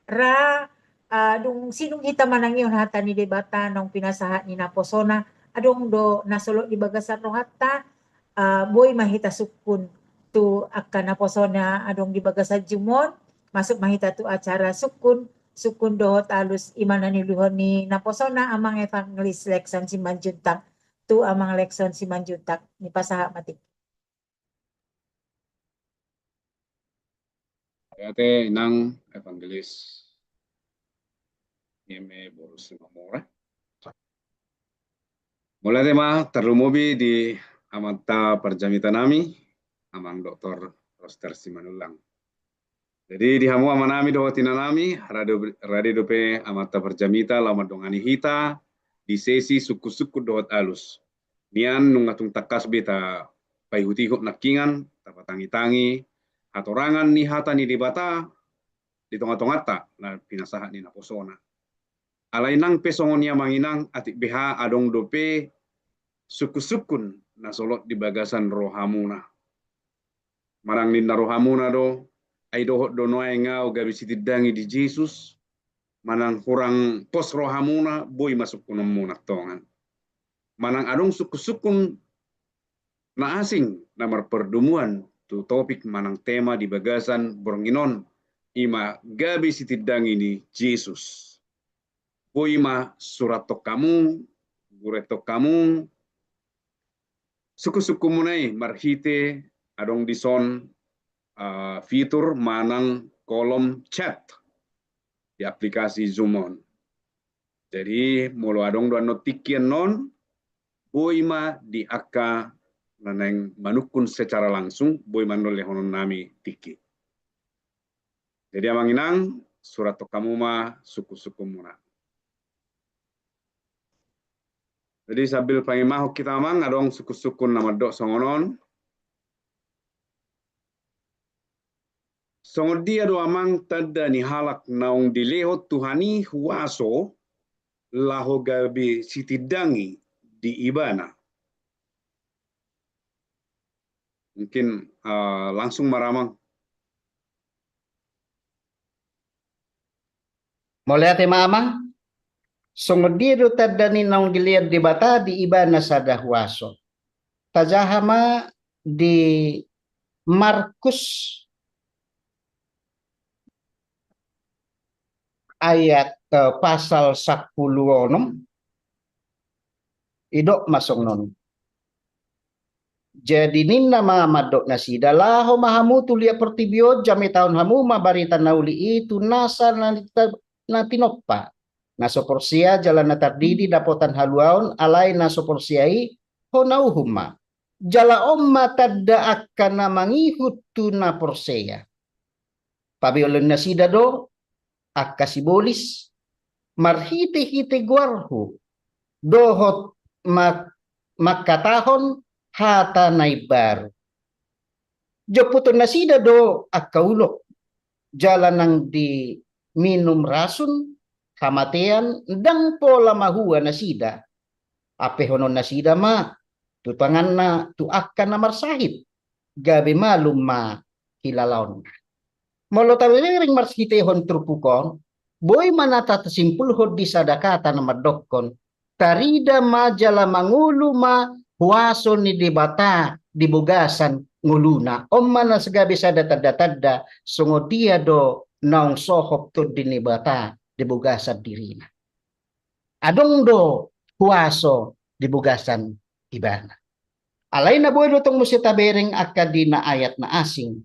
ra, ah, dung sidung hita manangihon hata ni Debata naung pinasahat ni naposona, adong do na solot di bagasan rohanta, ah, boi ma hita sungkun tu angka naposona adong di bagasan jumon, masuk ma hita tu acara sungkun, sungkun dohot alus, i ma na niuluhon ni naposona Amang Evangelis Lexon Simanjuntak. Tu Amang Lexon Simanjuntak, dipasahat ma tingki. Mauliate inang Evangelis Ime boru Simamora. Mauliate ma tarlumobi di amanta parjamita nami, Amang Doktor Roster Simanullang. Jadi di hamu amanami dohot inanami, rade, rade dope amanta parjamita laho mandongani hita di sesi sungkun-sungkun dohot alus. Nian nunga tung tangkas be tapaihut-ihut nangkiningan, tapatangi-tangi hatorangan ni hata ni Debata di tonga-tonganta na pinasahat ni naposona. Alai nang pe songon i amang inang, atik beha adong dope sungkun-sungkun na solot di bagasan rohamuna. Manang ninna rohamuna do, ai dohot do nuaeng ahu gabe sitindangi di Jesus, manang hurang pos rohamuna, boi ma sungkunonmuna tongan. Manang adong sungkun-sungkun na asing na marpardomuan tu topik manang tema di bagasan borngin on, i ma gabe sitindangi ni Jesus. Boi ma surathon hamu, gurethon hamu sungkun-sungkunmuna i marhite adong dison, ah, fitur manang kolom chat di aplikasi Zoom on. Jadi molo adong do annon tingki annon, boi ma di angka na naeng manungkun secara langsung, boi ma annon lehononnami tingki. Jadi amang inang, surathon hamu ma sungkun-sungkunmuna. Jadi sambil pangimaon hita amang, adong sungkun-sungkun na mandok songon on. Songon dia do amang tanda ni halak naung dilehon Tuhan i huaso laho gabe sitindangi di Ibana? Mungkin, eh, langsung ma ra amang. Mauliate ma amang. Songon dia do tanda ni naung dilehon Debata di Ibana sada huaso? Tajaha ma di Markus ayat, eh, pasal sampulu onom. Didok ma songon on. Jadi ninna ma mandok nasida, laho ma hamu tu liat portibi on, jamitahon hamu ma barita na uli i tu nasa na, na tinompa, na so porsea jala na tardidi dapotan haluaon, alai na so porsea i hona uhum ma. Jala on ma tanda angka na mangihut tu na porsea. Pabeolon nasida do angka sibolis marhite-hite goarhu dohot ma-, mangkatahon hata na imbaru. Jomputon nasida do angka ulok, jala nang diminum rasun hamatean, ndang pola mahua nasida. Ampehonon nasida ma tu tanganna tu angka na marsahit, gabe malum ma hilalaonna. Molo tabereng marhitehon turpuk on, boi ma na tasimpulhon di sada kata na mandokkon, tarida ma jala mangolu ma huaso ni Debata di bagasan ngoluna. On ma na gabe sada tanda-tanda songon dia do naung sohop Tondi ni Debata di bagasan dirina. Adong do huaso di bagasan Ibana. Alai na boi do tong muse tabereng angka di na ayat na asing.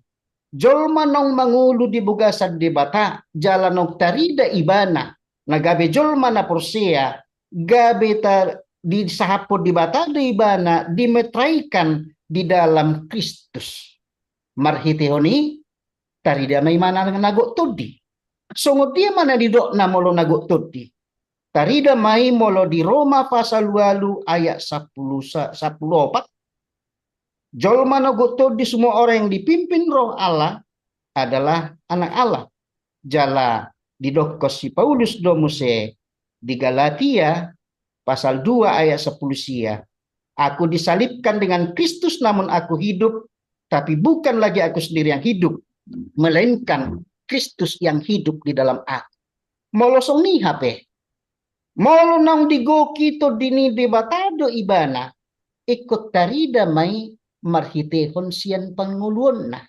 Jolma naung mangolu di bagasan Debata, jala naung tarida Ibana, na gabe jolma na porsea, gabe ta-, disahaphon Debata do ibana, dimetraikan di dalam Kristus. Marhitehon i, tarida ma i ma na gok tondi. Songon dia ma na nidokna molo na gok tondi? Tarida ma i molo di Roma pasal ualu ayat sampulu sa-, sampulu opat. Jolma na gok tondi, semua orang yang dipimpin Roh Allah adalah anak Allah. Jala didokkon si Paulus do muse di Galatia pasal dua ayat sampulu sia, "Aku disalibkan dengan Kristus, namun aku hidup, tapi bukan lagi aku sendiri yang hidup, melainkan Kristus yang hidup di dalam aku." Molo songon i hape, molo naung digoki Tondi ni Debata do ibana, ingkon tarida ma i marhitehon sian pangoluonna.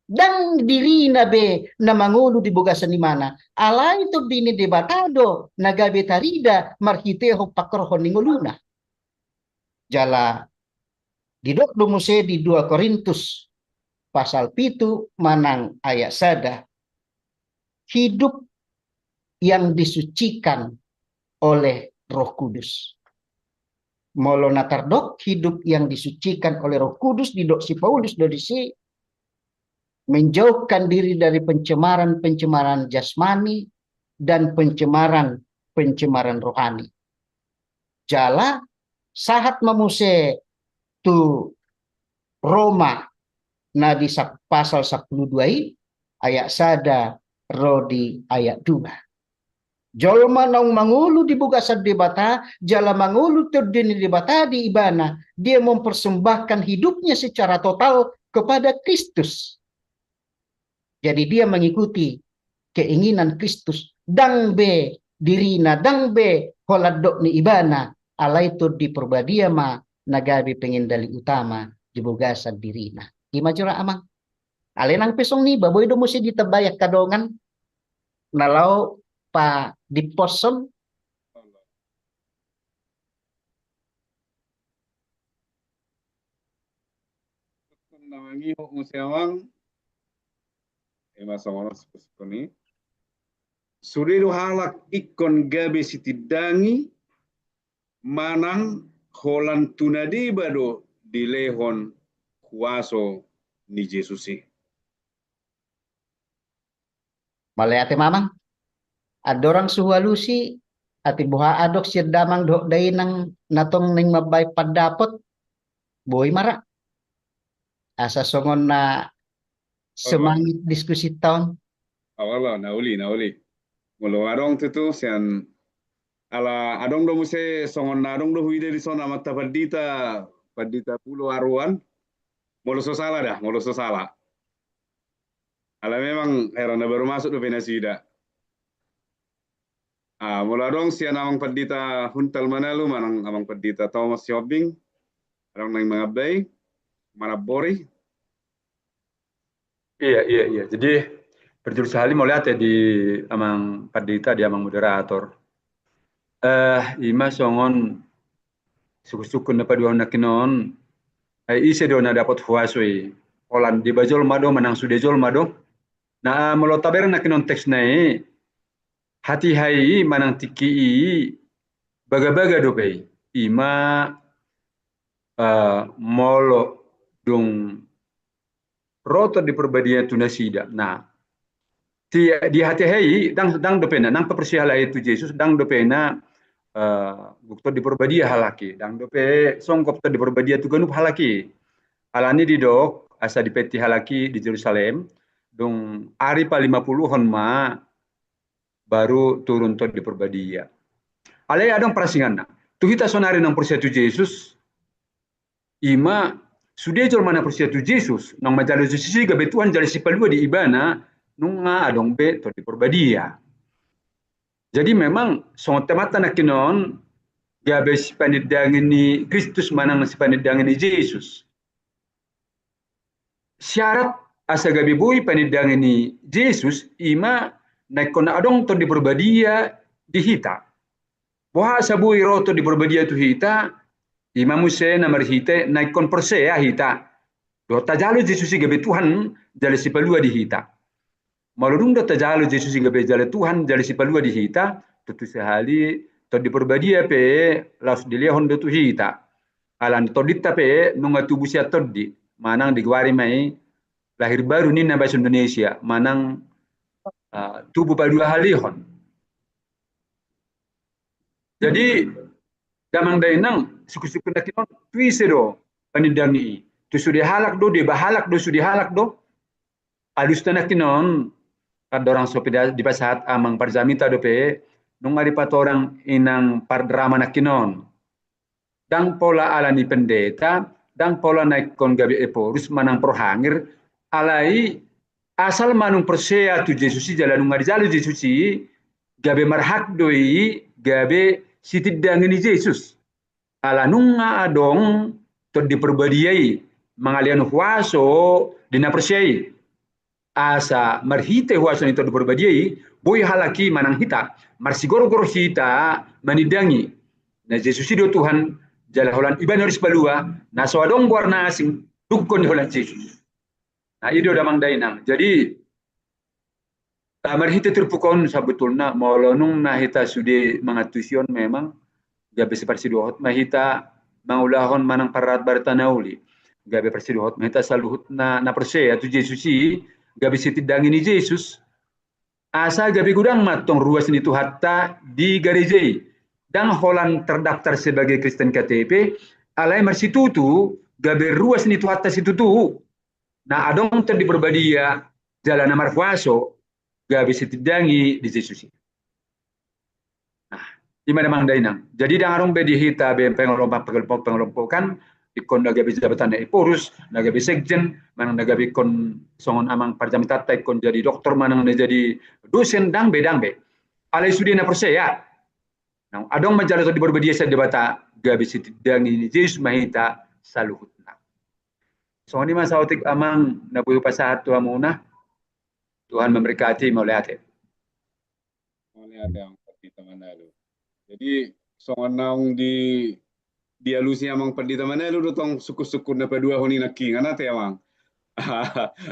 Ndang dirina be na mangolu di bagasan ibana, alai Tondi ni Debata do na gabe tarida marhitehon pangkorhon ni ngoluna. Jala didok do muse di dua Korintus pasal pitu manang ayat sada, hidup yang disucikan oleh Roh Kudus. Molo na tardok hidup yang disucikan oleh Roh Kudus, didok si Paulus do disi, menjauhkan diri dari pencemaran-pencemaran jasmani dan pencemaran-pencemaran rohani. Jala sahat ma muse tu Roma na di sa-, pasal sampulu dua i, ayat sada ro di ayat dua. Jolma naung mangolu di bagasan Debata, jala mangolu Tondi ni Debata di ibana, dia mempersembahkan hidupnya secara total kepada Kristus. Jadi dia mengikuti keinginan Kristus, ndang be dirina, ndang be holan dok ni ibana, alai Tondi Porbadia ma na gabe pengendali utama di bagasan dirina. I ma jolo, Amang. Alai nang pe songon i, ba boi do muse ditambai angka dongan na laho padipposhon. Na mangihut muse, Amang. I ma songon on, sipos-sipos ni. Sude do halak ingkon gabe sitindangi manang holan tu na deba do dilehon huaso ni Jesus i. Mauliate ma, Amang. Andorang so hualusi, atik boha adong sian damang dohot dainang na tong naeng mambaen pandapot, boi ma ra. Asa songon na semangat diskusinta on. Olo, na uli, na uli. Molo adong tutu sian, ala adong do muse songon na adong do huida dison amanta pandita, Pandita Pulo Aruan. Molo so sala da, molo so sala. Ala memang heran na baru masuk dope nasida. Ah, molo adong sian Amang Pandita Huntal Manalu manang Amang Pandita Thomas Sihombing, adong naeng mangambai, manambori. Iya, iya, iya. Jadi, parjolo sahali mauliate di Amang Pandita, di Amang Moderator. Eh, i ma songon sungkun-sungkun na paduahon nangkin on, ai ise do na dapot huaso i? Holan deba jolma do, manang sude jolma do? Na molo tabereng nangkin on teksna i, hatiha i manang tingki i, bagabaga dope i. I ma, eh, molo dung ro Tondi Porbadia tu nasida. Nah, di, di hatiha i, ndang, ndang dope na, ndang pe porsea halak i tu Jesus, ndang dope na, eh, gok Tondi Porbadia halak i, ndang dope songgop Tondi Porbadia tu ganup halak i. Alani didok, asa dipeti halak i di Jerusalem, dung ari palima puluhon ma baru turun Tondi Porbadia. Alai adong parasinganna. Tu hita sonari naung porsea tu Jesus, i ma sude jolma na porsea tu Jesus, naung manjalo Jesus i gabe Tuhan jala sipalua di ibana, nunga adong be Tondi Porbadia. Jadi memang songon temanta nangkin on, gabe sipanindangi ni Kristus manang sipanindangi ni Jesus. Syarat asa gabe boi panindangi ni Jesus, i ma na ingkon adong Tondi Porbadia di hita. Boha asa boi ro Tondi Porbadia tu hita? I ma muse na marhite na ingkon porsea hita dohot tajalo Jesus i gabe Tuhan jala sipalua di hita. Molo dung do tajalo Jesus i gabe jala Tuhan jala sipalua di hita, tontu sahali Tondi Porbadia pe laos dilehon do tu hita. Alani tondinta pe nunga tubu sian tondi, manang digoari ma i lahir baru ninna bahasa Indonesia, manang, ah, tubu paduahalihon. Jadi, damang dainang, sungkun-sungkun nangkin on, tu ise do panindangi i? Tu sude halak do, deba halak do, sude halak do? Alusna nangkin on, andorang so pe da-, dipasahat Amang Parjamita dope, nunga dipatorang inang pardrama nangkin on. Ndang pola alani pendeta, ndang pola na ingkon gabe ephorus manang prohangir, alai asal ma nunga porsea tu Jesus i jala nunga dijalo Jesus i, gabe marhak do i gabe sitindangi ni Jesus. Ala nunga adong Tondi Porbadia i mangalehon huaso di na porsea i. Asa marhite huaso ni Tondi Porbadia i, boi halak i manang hita, marsigorgor hita manindangi. Na Jesus i do Tuhan, jala holan ibana do sipalua, na so adong goar na asing, dungkon ni holan Jesus. Na i do damang dainang. Jadi, ah, marhite turpuk on sabotulna, molo nunga hita sude mangantusi on memang, gabe siparsidohot ma hita mangulahon manang parrahat barita na uli. Gabe parsidohot ma hita saluhutna na porsea tu Jesus i, gabe sitindangi ni Jesus. Asa gabe godang ma tong ruas ni Tuhanta di gareja i. Ndang holan terdaftar sebagai Kristen K T P, alai marsitutu, gabe ruas ni Tuhanta situtu. na adong Tondi Parbadia jala na markuaso gabe sitindangi di Jesus i. Nah, i ma damang dainang. Jadi ndang adong be di hita be pengelompok, pengelompok, pengelompokan, ingkon na gabe jabatanna Ephorus, na gabe sekjen, manang na gabe ingkon songon amang parjamitanta ingkon jadi doktor, manang na jadi dosen, ndang be, ndang be. Alai sude na porsea. Nah, adong manjalo Tondi Parbadia sian Debata, gabe sitindangi ni Jesus ma hita saluhutna. Songon i ma saotik amang na boi hupasahat tu hamuna. Tuhan memberkati, mauliate. Mauliate amang Pandita Manalu. Jadi songon naung di, dialusi amang Pandita Manalu do tong sungkun-sungkun na paduahon i nangkin, ate amang.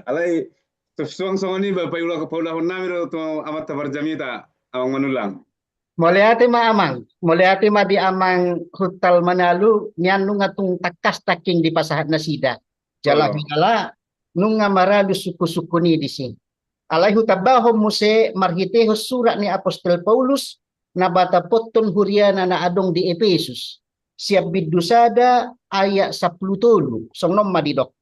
Alai suang songon i ba paula-, paulahon nami do tu amanta parjamita, amang Manullang. Mauliate ma amang, mauliate ma di amang Hutal Manalu, nian nunga tung tangkas nangkin dipasahat nasida. Jala hurang nunga maralus sungkun-sungkun i disi. Alai hutambahon muse marhitehon surat ni apostel Paulus na batapothon huriana na adong di Epesus, sian bindu sada ayat sampulu tolu, songon on ma didok.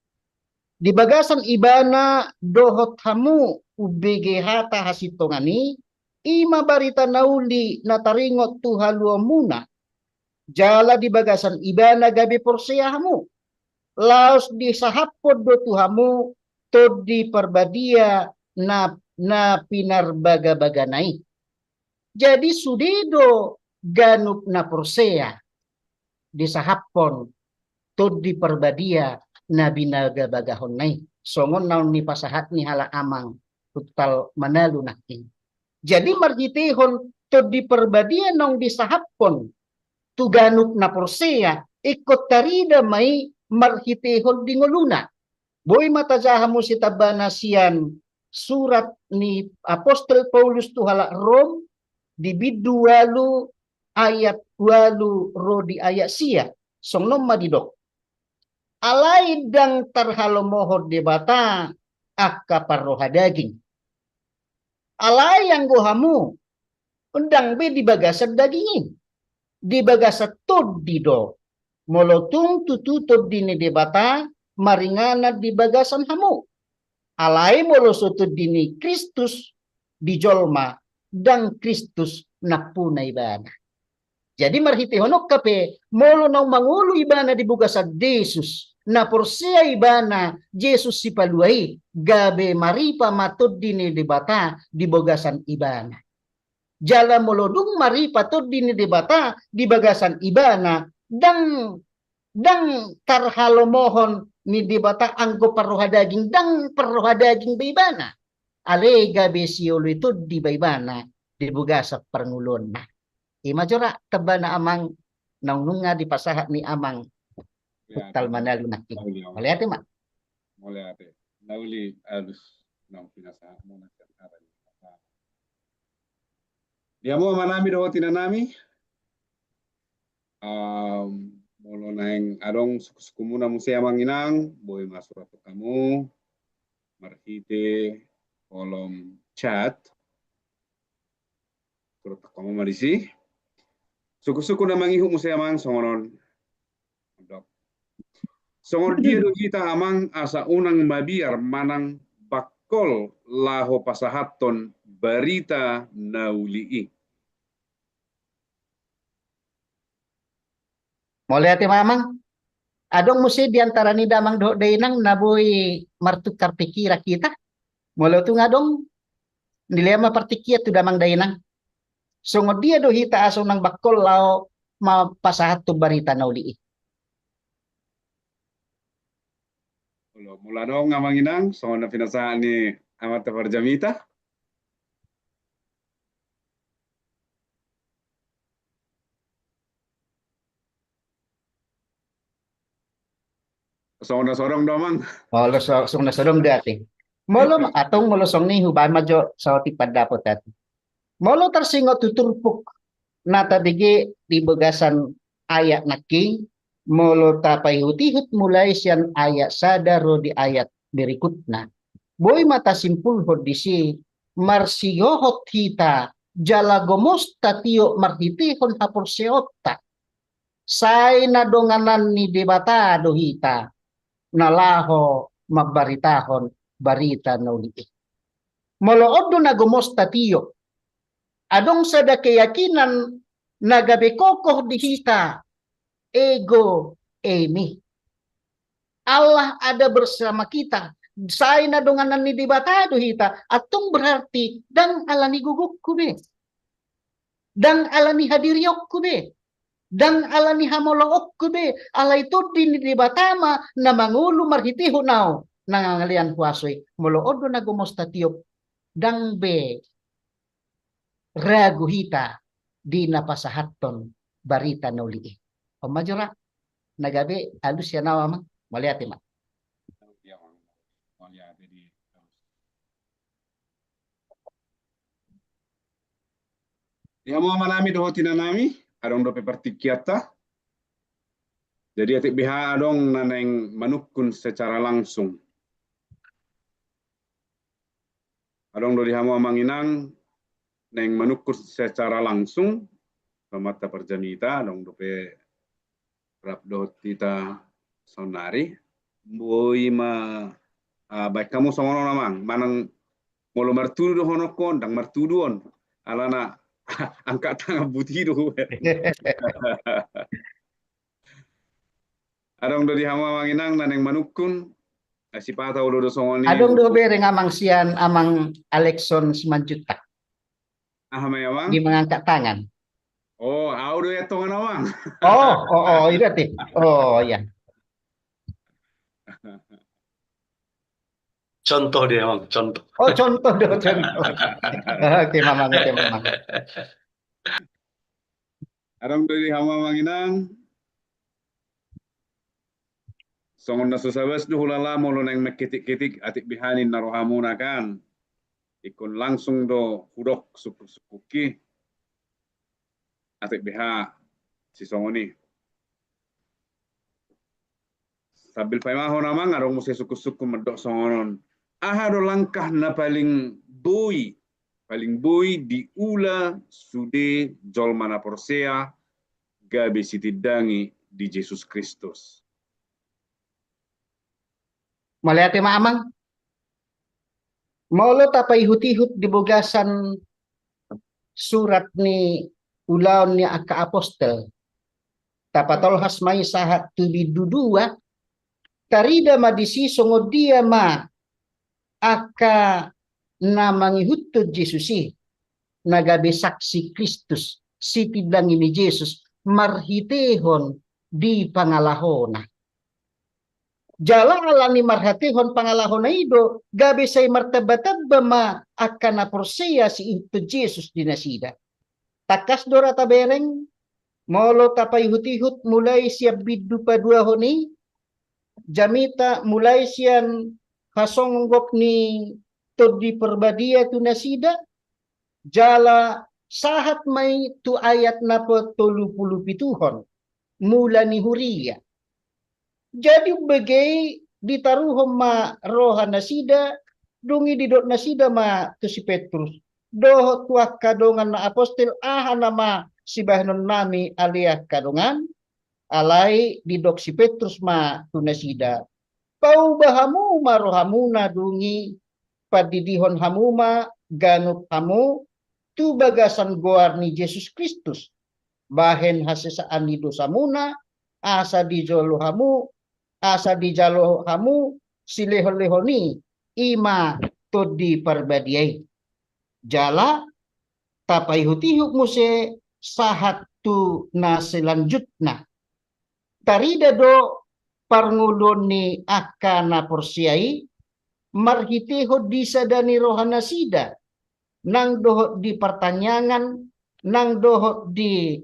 Di bagasan ibana dohot hamu umbege hata hasintongan i, i ma barita na uli na taringot tu haluaonmuna. Jala di bagasan ibana gabe porsea hamu. Laos disahaphon do tu hamu Tondi Parbadia na, na pinarbagabagana i. Jadi sude do ganup na porsea disahaphon Tondi Parbadia na binagabagahonna i. Songon naung nipasahat ni halak amang Hutal Manalu nangkin. Jadi marhitehon Tondi Parbadia naung disahaphon tu ganup na porsea, ingkon tarida ma i marhitehon di ngoluna. Boi ma tajaha muse tambana sian surat ni apostel Paulus tu halak Rom di bindu ualu ayat ualu ro di ayat sia, songon on ma didok. Alai ndang tarhalomohon Debata angka parroha daging. Alai anggo hamu, ndang be di bagasan daging i, di bagasan Tondi do. Molo tung tutu Tondi ni Debata maringanan di bagasan hamu. Alai molo so Tondi ni Kristus di jolma, ndang Kristus nampuna ibana. Jadi marhitehon on hape, molo naung mangolu ibana di bagasan Jesus, na porsea ibana Jesus Sipalua i, gabe maripa ma Tondi ni Debata di bagasan ibana. Jala molo dung maripa Tondi ni Debata di bagasan ibana, ndang, ndang tarhalomohon ni Debata anggo parroha daging, ndang parroha daging be ibana. Alai gabe sioloi Tondi be ibana di bagasan parngoluonna. I ma jora tambana amang naung nunga dipasahat ni amang Hutal Manalu nangkin. Mauliate ma. Mauliate. Na uli alus naung pinasahatmuna sian hata ni Debata. Di hamu amanami dohot inanami, molo naeng adong sungkun-sungkunmuna muse amang inang, boi ma surathon hamu marhite kolom chat. Surathon hamu ma disi. Sungkun-sungkun na mangihut muse amang songon on. Songon dia do hita amang asa unang mabiar manang bangkol laho pasahathon barita na uli i? Mauliate ma amang. Adong muse di antara ni damang dohot dainang na boi martukar pikiran hita? Molo tung adong, dilehon ma partingkian tu damang dainang. Songon dia do hita asa unang bangkol laho ma pasahathon barita na uli i? Molo, molo adong amang inang songon na pinasahat ni amanta parjamita. Songon na so adong do amang. Molo so, songon na so adong do ate. Molo atong molo songon i hubaen ma jo saotik pandapot ate. Molo tarsingot tu turpuk na tabege di bagasan ayat nangkin, molo tapaihut-ihut mulai sian ayat sada ro di ayat berikutna, boi ma tasimpulhon disi marsihohot hita jala gomos tatiop marhitehon haporseaonta. Sai na donganan ni Debata do hita na laho mambaritahon barita na uli i. Molo on do na gomos tatiop, adong sada keyakinan na gabe kokoh di hita, ego eimi. Allah ada bersama kita. Sai na donganan ni Debata do hita, antong berarti ndang ala ni gogongku be. Ndang ala ni hadirionku be. Ndang ala ni hamoloonku be. Alai Tondi ni Debata ma na mangolu marhitehon ahu na mangalean huaso i. Molo on do na gomos tatiop, ndang be ragu hita di na pasahathon barita na uli i. On ma jora, na gabe alus sian ahu, Amang. Mauliate ma. Di hamu amanami dohot inanami, adong dope partingkianta. Jadi atik beha adong na naeng manungkun secara langsung. Adong do di hamu amang inang naeng manungkun secara langsung, pamanta parjamita, adong dope rap dohot hita saonari. Boi ma, ah, baen hamu songon on amang, manang molo martudu dohononku, ndang martudu on. Alana angkat tangan buti do. Adong do di hamu amang inang na naeng manungkun, ah, sipata olo do songon i. Adong do bereng amang sian Amang Alexon Simanjuntak. Aha ma i amang? Di mengangkat tangan. Oh, au do i antong amang. Oh, oh, oh, iya ti. Oh, iya. Contoh dia amang, contoh. Oh, contoh do, contoh. Oke, Mamang, oke, Mamang. Adong do di hamu amang inang. Songon na so sabas do hulala molo naeng mangkitik-kitik atik beha ninna rohamuna kan. Ingkon langsung do hudok sungkun-sungkunki. Atik beha sisongon i. Sambil paimahon amang, adong muse sungkun-sungkun mandok songon on. Aha do langkah na paling boi, paling boi diula sude jolma na porsea gabe sitindangi di Jesus Kristus? Mauliate ma amang. Molo tapaihut-ihut di bagasan surat ni Ulaon ni angka Apostel, tapatolhas ma i sahat tu bindu dua, tarida ma disi songon dia ma angka na mangihuthon Jesus i, na gabe saksi Kristus, sitindangi ni Jesus, marhitehon di pangalahona. Jala ala ni marhitehon pangalahona i do, gabe sai martamba-tamba ma angka na porsea siihuthon Jesus di nasida. Tangkas do ra tabereng, molo tapaihut-ihut mulai sian bindu paduahon i, jamita mulai sian hasonggop ni Tondi Parbadia tu nasida, jala sahat ma i tu ayat na patolupulupituhon, mula ni huria. Jadi umbege i ditaruhon ma roha nasida, dung i didok nasida ma tu si Petrus dohot tu angka dongan na apostel, aha nama sibahenonnami ale angka dongan? Alai didok si Petrus ma tu nasida, pauba hamu ma rohamuna dung i, pandidihon hamu ma ganup hamu tu bagasan goar ni Jesus Kristus, bahen hasesaan ni dosamuna, asa dijalo hamu, asa dijalo hamu silehon-lehon i, i ma Tondi Parbadia i. Jala tapaihut-ihut muse sahat tu na selanjutna. Tarida do parngoluon ni angka na porsea i marhitehon di sada ni roha nasida, nang dohot di partangiangan, nang dohot di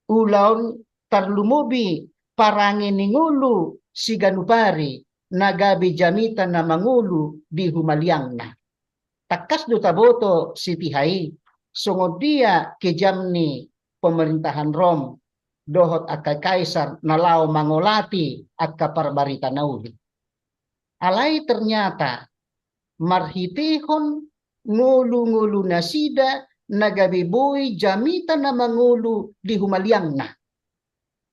ulaon, tarlumobi parange ni ngolu siganup ari na gabe jamita na mangolu di humaliangna. Tangkas do taboto sitiha i songon dia kejam ni pemerintahan Rom dohot angka kaisar na laho mangolati angka parbarita na uli. Alai ternyata marhitehon ngolu-ngolu nasida na gabe boi jamita na mangolu di humaliangna,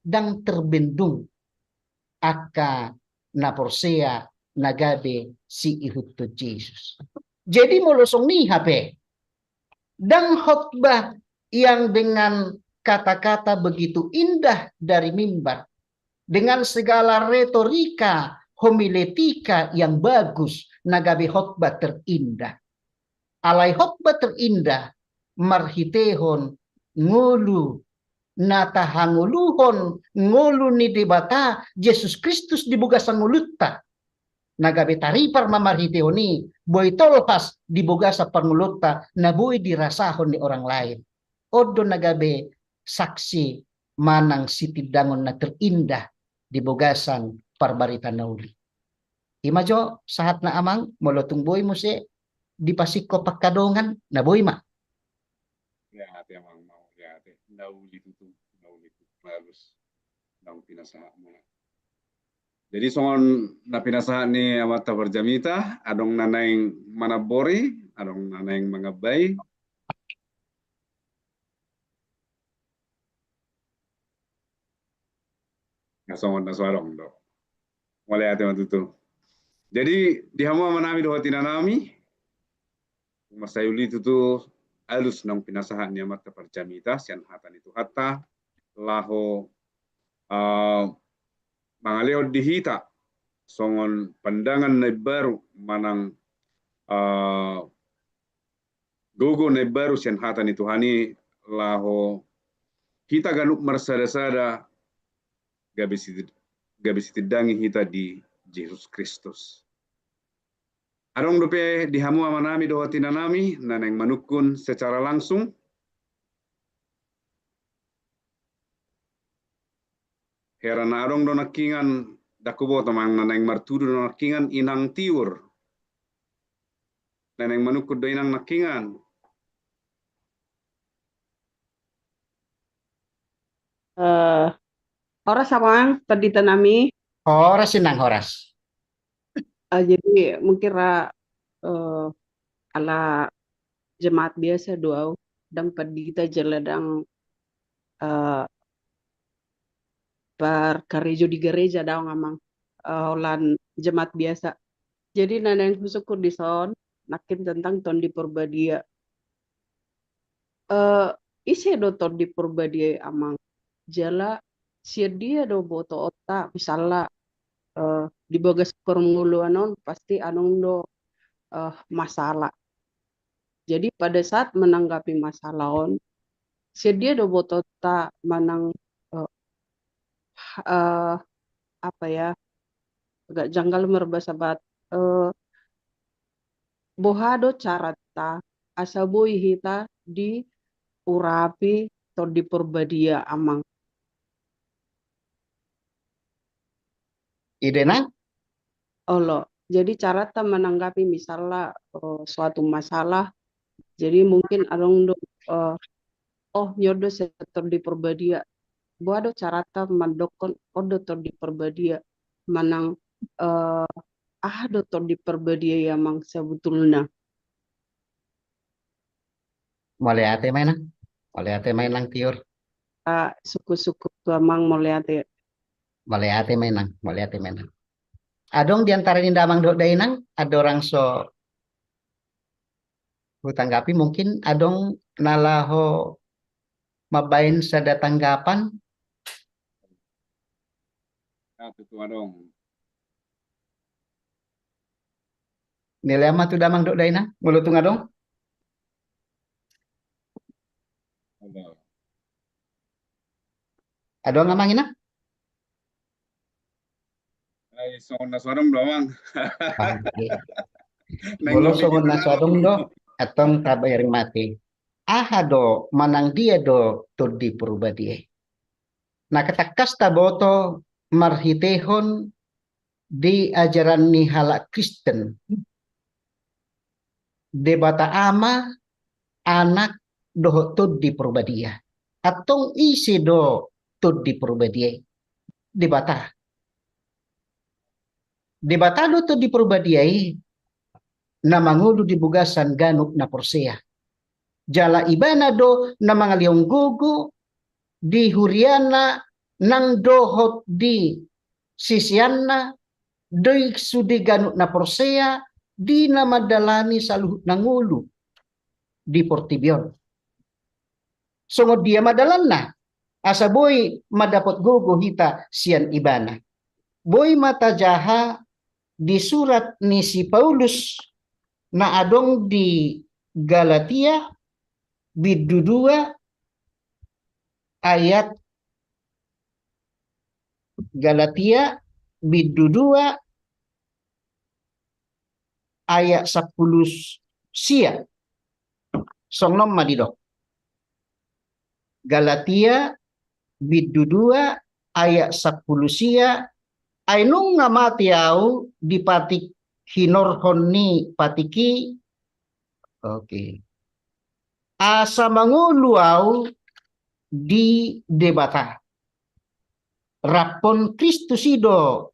ndang terbendung angka na porsea na gabe siihuthon Jesus. Jadi molo songon i hape, ndang khotbah yang dengan kata-kata begitu indah dari mimbar, dengan segala retorika homiletika yang bagus, na gabe khotbah terindah. Alai khotbah terindah marhitehon ngolu na tahangoluhon, ngolu ni Debata Jesus Kristus di bagasan ngolunta, na gabe taripar ma marhitehon i, boi tolhas di bagasan parngoluonta, na boi dirasahon ni orang lain. On do na gabe saksi manang sitindangon na terindah di bagasan parbarita na uli. I ma jo sahatna, Amang, molo tung boi muse dipasingkop angka dongan, na boi ma. Mauliate, Amang, mauliate. Na uli tutu, na uli tutu. Bagus. Naung pinasahatmuna. Jadi songon na pinasahat ni Amanta Parjamita, adong na naeng manambori, adong na naeng mangambai. Na songon na so adong do. Mauliate ma tutu. Jadi di hamu amanami dohot inanami, mansai uli tutu alus naung pinasahat ni Amanta Parjamita sian hata ni Tuhanta, laho, eh, mangalehon di hita songon pandangan na imbaru manang, eh, gogo na imbaru sian hata ni Tuhan i, laho hita ganup marsada-sada gabe siti-, gabe sitindangi hita di Jesus Kristus. Adong dope di hamu amanami dohot inanami na naeng manungkun secara langsung? Hera na adong do nangkiningan, ndang huboto, Amang, na naeng martudu do nangkiningan Inang Tiur. Na naeng manungkun do Inang nangkiningan. Eh, horas, Amang, panditanami. Horas, Inang, horas. Eh, jadi mungkin ra, eh, ala jemaat biasa do au, ndang pandita jala ndang, eh, parkarejo di gareja do au, Amang. Eh, holan jemaat biasa. Jadi na naeng husungkun dison nangkin tentang Tondi Porbadia. Eh, ise do Tondi Porbadia i, Amang? Jala sian dia do botoonta, misalna, eh, di bagas parngoluan on pasti adong do, eh, masalah. Jadi pada saat menanggapi masalah on, sian dia do botoonta manang, eh, eh, apa ya, agak janggal marbahasa Batak, eh, boha do caranta asa boi hita diurapi Tondi Porbadia, Amang? I do, Inang? Olo, jadi caranta menanggapi misalna, eh, suatu masalah, jadi mungkin adong do, eh, oh, ni on do sian Tondi Porbadia. Boha do caranta mandokkon on do Tondi Porbadia manang, eh, aha do Tondi Porbadia i, Amang, sabotulna? Mauliate ma, Inang. Mauliate ma, Inang Tiur. Ah, sungkun-sungkun tu Amang, mauliate. Mauliate ma, Inang. Mauliate ma, Inang. Adong di antara ni damang dohot dainang, adong do so hutanggapi, mungkin adong na laho mambaen sada tanggapan? Ah, tutu adong. Nilehon ma tu damang dohot dainang, molo tung adong. Adong. Adong, Amang, Inang? Ai, songon na so adong do, Amang. Ah, oke. Molo songon na so adong do, antong tabereng ma ate. Aha do manang dia do Tondi Porbadia i? Na tangkas taboto marhitehon di ajaran ni halak Kristen, Debata Ama, Anak, dohot Tondi Porbadia. Antong ise do Tondi Porbadia i? Debata. Debata do Tondi Porbadia i na mangolu di bagasan ganup na porsea. Jala Ibana do na mangalehon gogo di huriana nang dohot di siseanna dohot sude ganup na porsea di na mandalani saluhut na ngolu di portibi on. Songon dia ma dalanna, asa boi mandapot gogo hita sian ibana. Boi ma tajaha di surat ni si Paulus na adong di Galatia bindu dua ayat, Galatia bindu dua ayat sampulu sia. Songon on ma didok. Galatia bindu dua ayat sampulu sia, ai nunga mate au di patik hinorhon ni patik i. Oke. Asa mangolu au di Debata. Rap on Kristus i do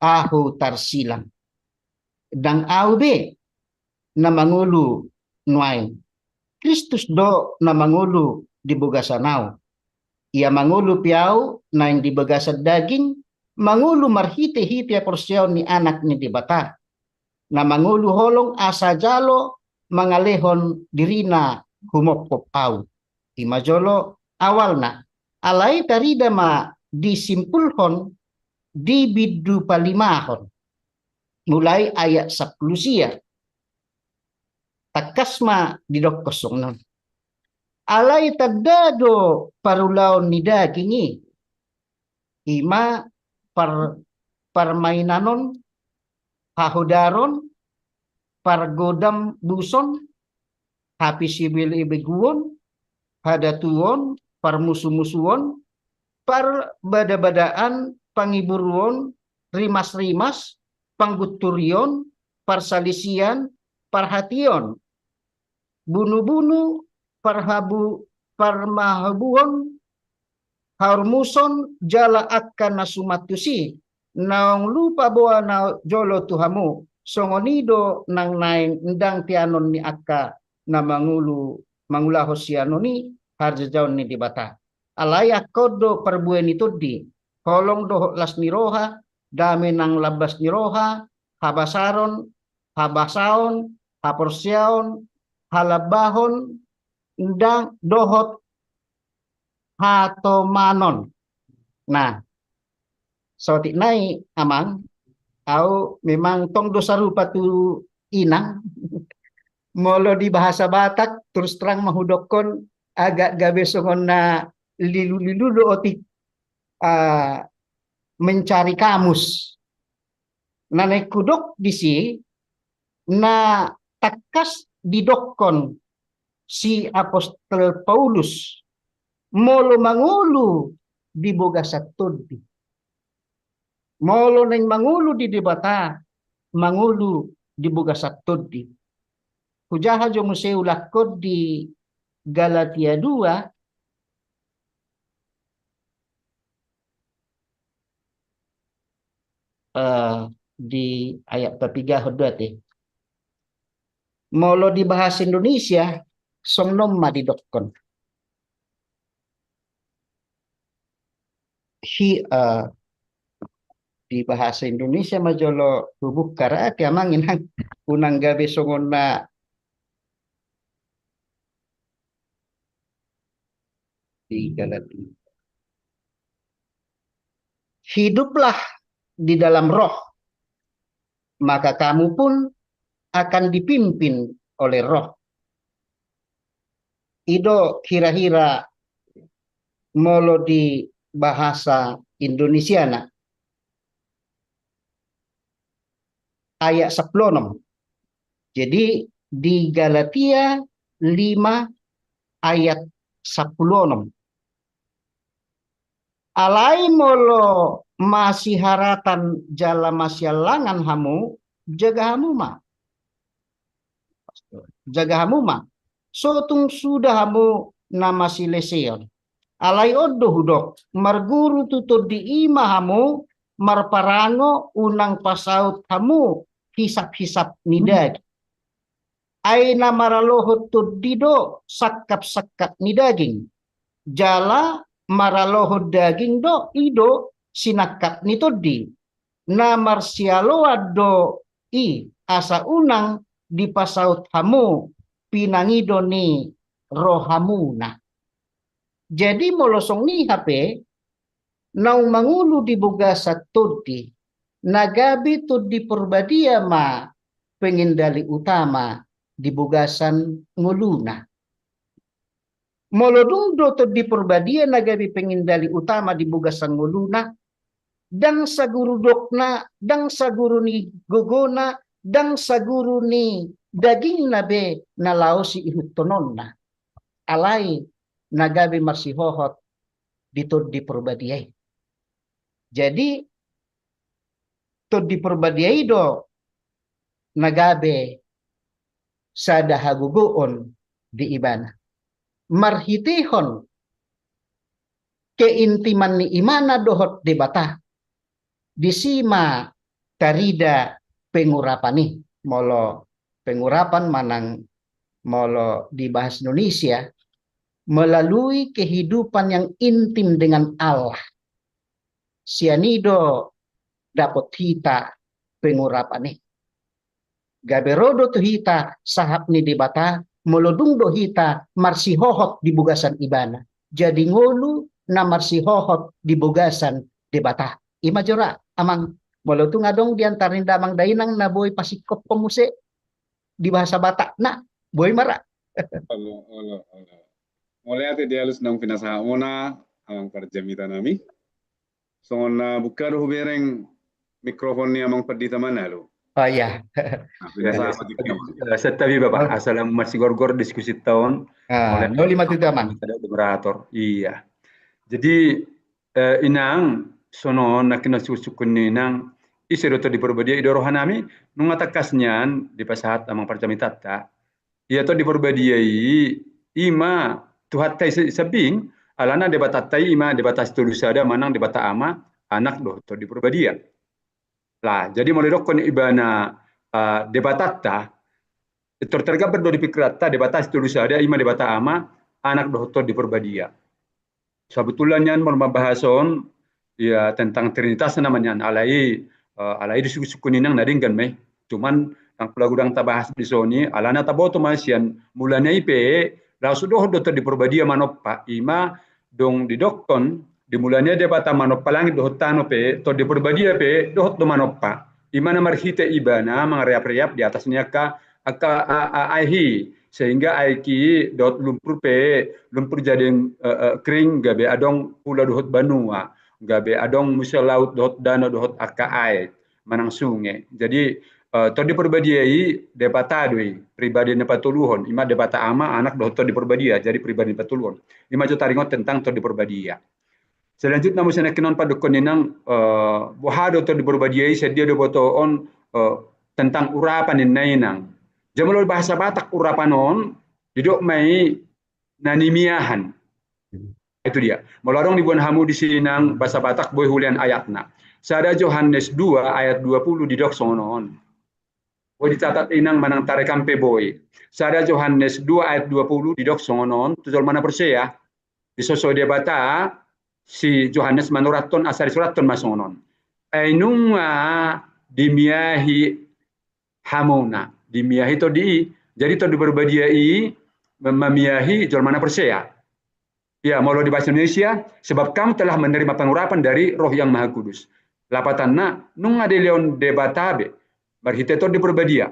ahu tarsilang. Ndang au be na mangolu nuaeng. Kristus do na mangolu di bagasan au. Ia mangolu pe au naeng di bagasan daging, mangolu marhitehite haporseaon ni Anak ni Debata, na mangolu holong asa jalo mangalehon dirina humophop au. I ma jolo awalna. Alai tarida ma disimpulhon di bindu palimahon, mulai ayat sampulu sia. Tangkas ma didokkon songon on. Alai tanda do parulaon ni daging i, i ma par-, parmainanon, hahodaron, pargodambuson, hapisebebeguon, hadatuon, parmusumusuon, parbadabadaan, pangiburuon, rimasrimas, panggunturion, parsalisian, parhateon, bunubunu, parhabu-, parmahabuon, haormuson, jala angka na suman tusi, naung lupa boa na jolo tu hamu, songon i do nang naeng ndang teanon ni angka na mangolu, mangulahon sianon i harjajaon ni Debata. Alai angka on do parbue ni tondi, holong dohot las ni roha, dame nang lambas ni roha, habasaron, habasaon, haporseaon, halambahon, ndang dohot hatomanon. Nah, saotik nai amang, au memang tong do sarupa tu inang. Molo di bahasa Batak, terus terang ma hudokkon, agak gabe songon na lilu-lilu do otik, ah, mencari kamus. Na naeng hudok disi, na tangkas didokkon si apostel Paulus, molo mangolu di bagasan tondi. Molo naeng mangolu di Debata, mangolu di bagasan tondi. Hujaha jo muse ulangkon di Galatia dua, eh, di ayat papigahon do ate. Molo di bahasa Indonesia, songon on ma didokkon. Hi, eh, di bahasa Indonesia ma jolo hubuka ra, ate amang inang, unang gabe songon na di Galatia. Hiduplah di dalam Roh, maka kamu pun akan dipimpin oleh Roh. I do hira-hira molo di bahasa Indonesiana. Ayat sampulu onom. Jadi di Galatia lima ayat sampulu onom. Alai molo masiharatan jala masiallangan hamu, jaga hamu ma. Jaga hamu ma. So tung suda hamu na masileseon. Alai on do hudok, marguru tu tondi i ma hamu, marparango unang pasaut hamu hisap-hisap ni daging. Ai na maralohon tondi do sangkap-sangkap ni daging. Jala maralohon daging do i do sinangkap ni tondi. na marsialoan do i, asa unang dipasaut hamu pinangido ni rohamuna. Jadi molo songon i hape, naung mangolu di bagasan tondi, na gabe Tondi Porbadia ma pengendali utama di bagasan ngoluna. Molo dung do Tondi Porbadia na gabe pengendali utama di bagasan ngoluna, ndang saguru dokna, ndang saguru ni gogona, ndang saguru ni dagingna be na laho siihuthononna. Alai na gabe marsihohot di Tondi Porbadia i. Jadi Tondi Porbadia i do na gabe sada hagogoon di ibana. Marhitehon keintiman ni imana dohot Debata, disi ma tarida pengurapan i. Molo pengurapan manang molo di bahasa Indonesia, melalui kehidupan yang intim dengan Allah. Sian i do dapot hita pengurapan i. Gabe ro do tu hita sahap ni Debata, molo dung do hita marsihohot di bagasan ibana. Jadi ngolu na marsihohot di bagasan Debata. I ma jora, Amang. Molo tung adong di antara ni damang dainang na boi pasingkophon muse di bahasa Batak, na boi ma ra. Olo, olo, olo. Mauliate di alus naung pinasahat muna, Amang parjamita nami. Songon na buka do hubereng mikrofon ni Amang Pandita Manalu. Oh iya. Nah, pinasahat. Ya, ya, ma santabi, eh, santabi, Bapak. Halo. Asal marsigorgor diskusinta on. Ah, mauliate. Noli ma tutu, Amang. Moderator. Iya. Jadi, eh, Inang, songon na kinasuksukkon ni Inang, ise do Tondi Porbadia i do rohanami, nunga tangkas nian dipasahat Amang parjamitanta. Ia Tondi Porbadia i, i ma Tuhanta i sa-, sambing, alana Debatanta i, i ma Debata Sitolu Sada manang Debata Ama, Anak dohot Tondi Porbadia. Lah, jadi molo didokkon ibana, eh, Debatanta, tor tergambar do di pikiranta, Debata Sitolu Sada, i ma Debata Ama, Anak dohot Tondi Porbadia. Sabotulna nian molo mambahas on, ya, tentang Trinitas nama nian, alai, eh, alai disuksuk ni Inang na denggan ma i. Cuman, ndang pola godang tabahas di son i, alana taboto ma sian mulana i pe, laos dohot do Tondi Porbadia manompa, i ma dung didokkon, di mulana i Debata manompa langit dohot tano pe, Tondi Porbadia pe, dohot do manompa. I ma na marhite ibana mangareapreap di atas ni angka, angka, a, a, aek i, sehingga aek i dohot lumpur pe, lumpur jadi, eh, eh, kering, gabe adong pulo dohot banua, gabe adong muse laut dohot danau dohot angka aek manang sunge. Jadi, eh, Tondi Porbadia i Debata do i, pribadi na patoluhon, i ma Debata Ama, Anak dohot Tondi Porbadia, jadi pribadi na patoluhon. I ma jo taringot tentang Tondi Porbadia. Selanjutna muse nangkinon pandokkon ni Inang, eh, boha do Tondi Porbadia i, sian dia do diboto on, eh, tentang urapan ninna i, Inang. Jadi molo bahasa Batak urapan on, didok ma i na nimiahan. Itu dia. Molo adong niboan hamu disi, Inang, bahasa Batak, boi hulean ayatna. Sada Johannes dua ayat dua puluh didok songon on. Boi dicatat, Inang, manang tarekam pe boi. Sada Johannes dua ayat dua puluh didok songon on, tu jolma na porsea. Disoso Debata si Johannes manurathon, asa disurathon ma songon on. Ai nunga dimiahi hamuna, dimiahi Tondi i. Jadi Tondi Porbadia i mem-, memiahi jolma na porsea. Ya, molo di bahasa Indonesia, sebab kamu telah menerima pengurapan dari Roh Yang Maha Kudus. Lapatanna, nunga dilehon Debata be, marhite Tondi Porbadia.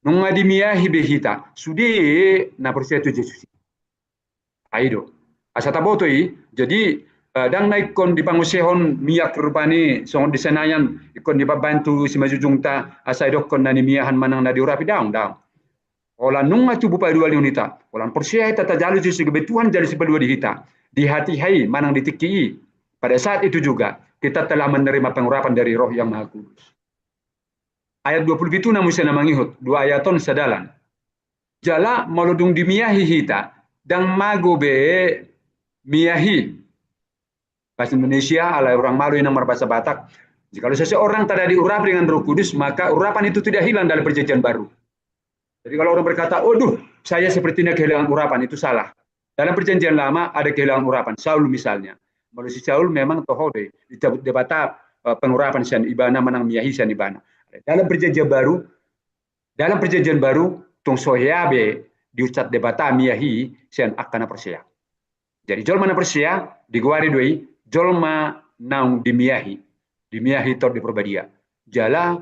Nunga dimiahi be hita, sude na porsea tu Jesus i. Ai do. Asa taboto i, jadi, eh, ndang na ingkon dipangusehon miak rupani songon di Senayan, ingkon dipambantu simanjujungta, asa didokkon na nimiahan manang na diurapi, daong, daong. Holan nunga tubu paduahon hita, holan porsea hita tajalo Jesus gabe Tuhan jala Sipalua di hita. Di hatiha i manang di tingki i, pada saat itu juga kita telah menerima pengurapan dari Roh Yang Maha Kudus. Ayat dua puluh pitu na muse na mangihut, dua ayat on sadalan. Jala molo dung dimiahi hita, ndang mago be miahi. Bahasa Indonesia, alai hurang malo, Inang, marbahasa Batak. Jikalau seseorang telah diurapi dengan Roh Kudus, maka urapan itu tidak hilang dalam Perjanjian Baru. Jadi kalau orang berkata, "Aduh, saya sepertinya kehilangan urapan," itu salah. Dalam Perjanjian Lama ada kehilangan urapan. Saul misalnya. Molo si Saul memang toho do i, dicabut Debata eh, pengurapan sian ibana manang miahi sian ibana. Dalam perjanjian baru, dalam perjanjian baru, tung so hea be diucap Debata miahi sian angka na porsea. Jadi jolma na porsea digoari do i jolma naung dimiahi, dimiahi Tondi Parbadia. Jala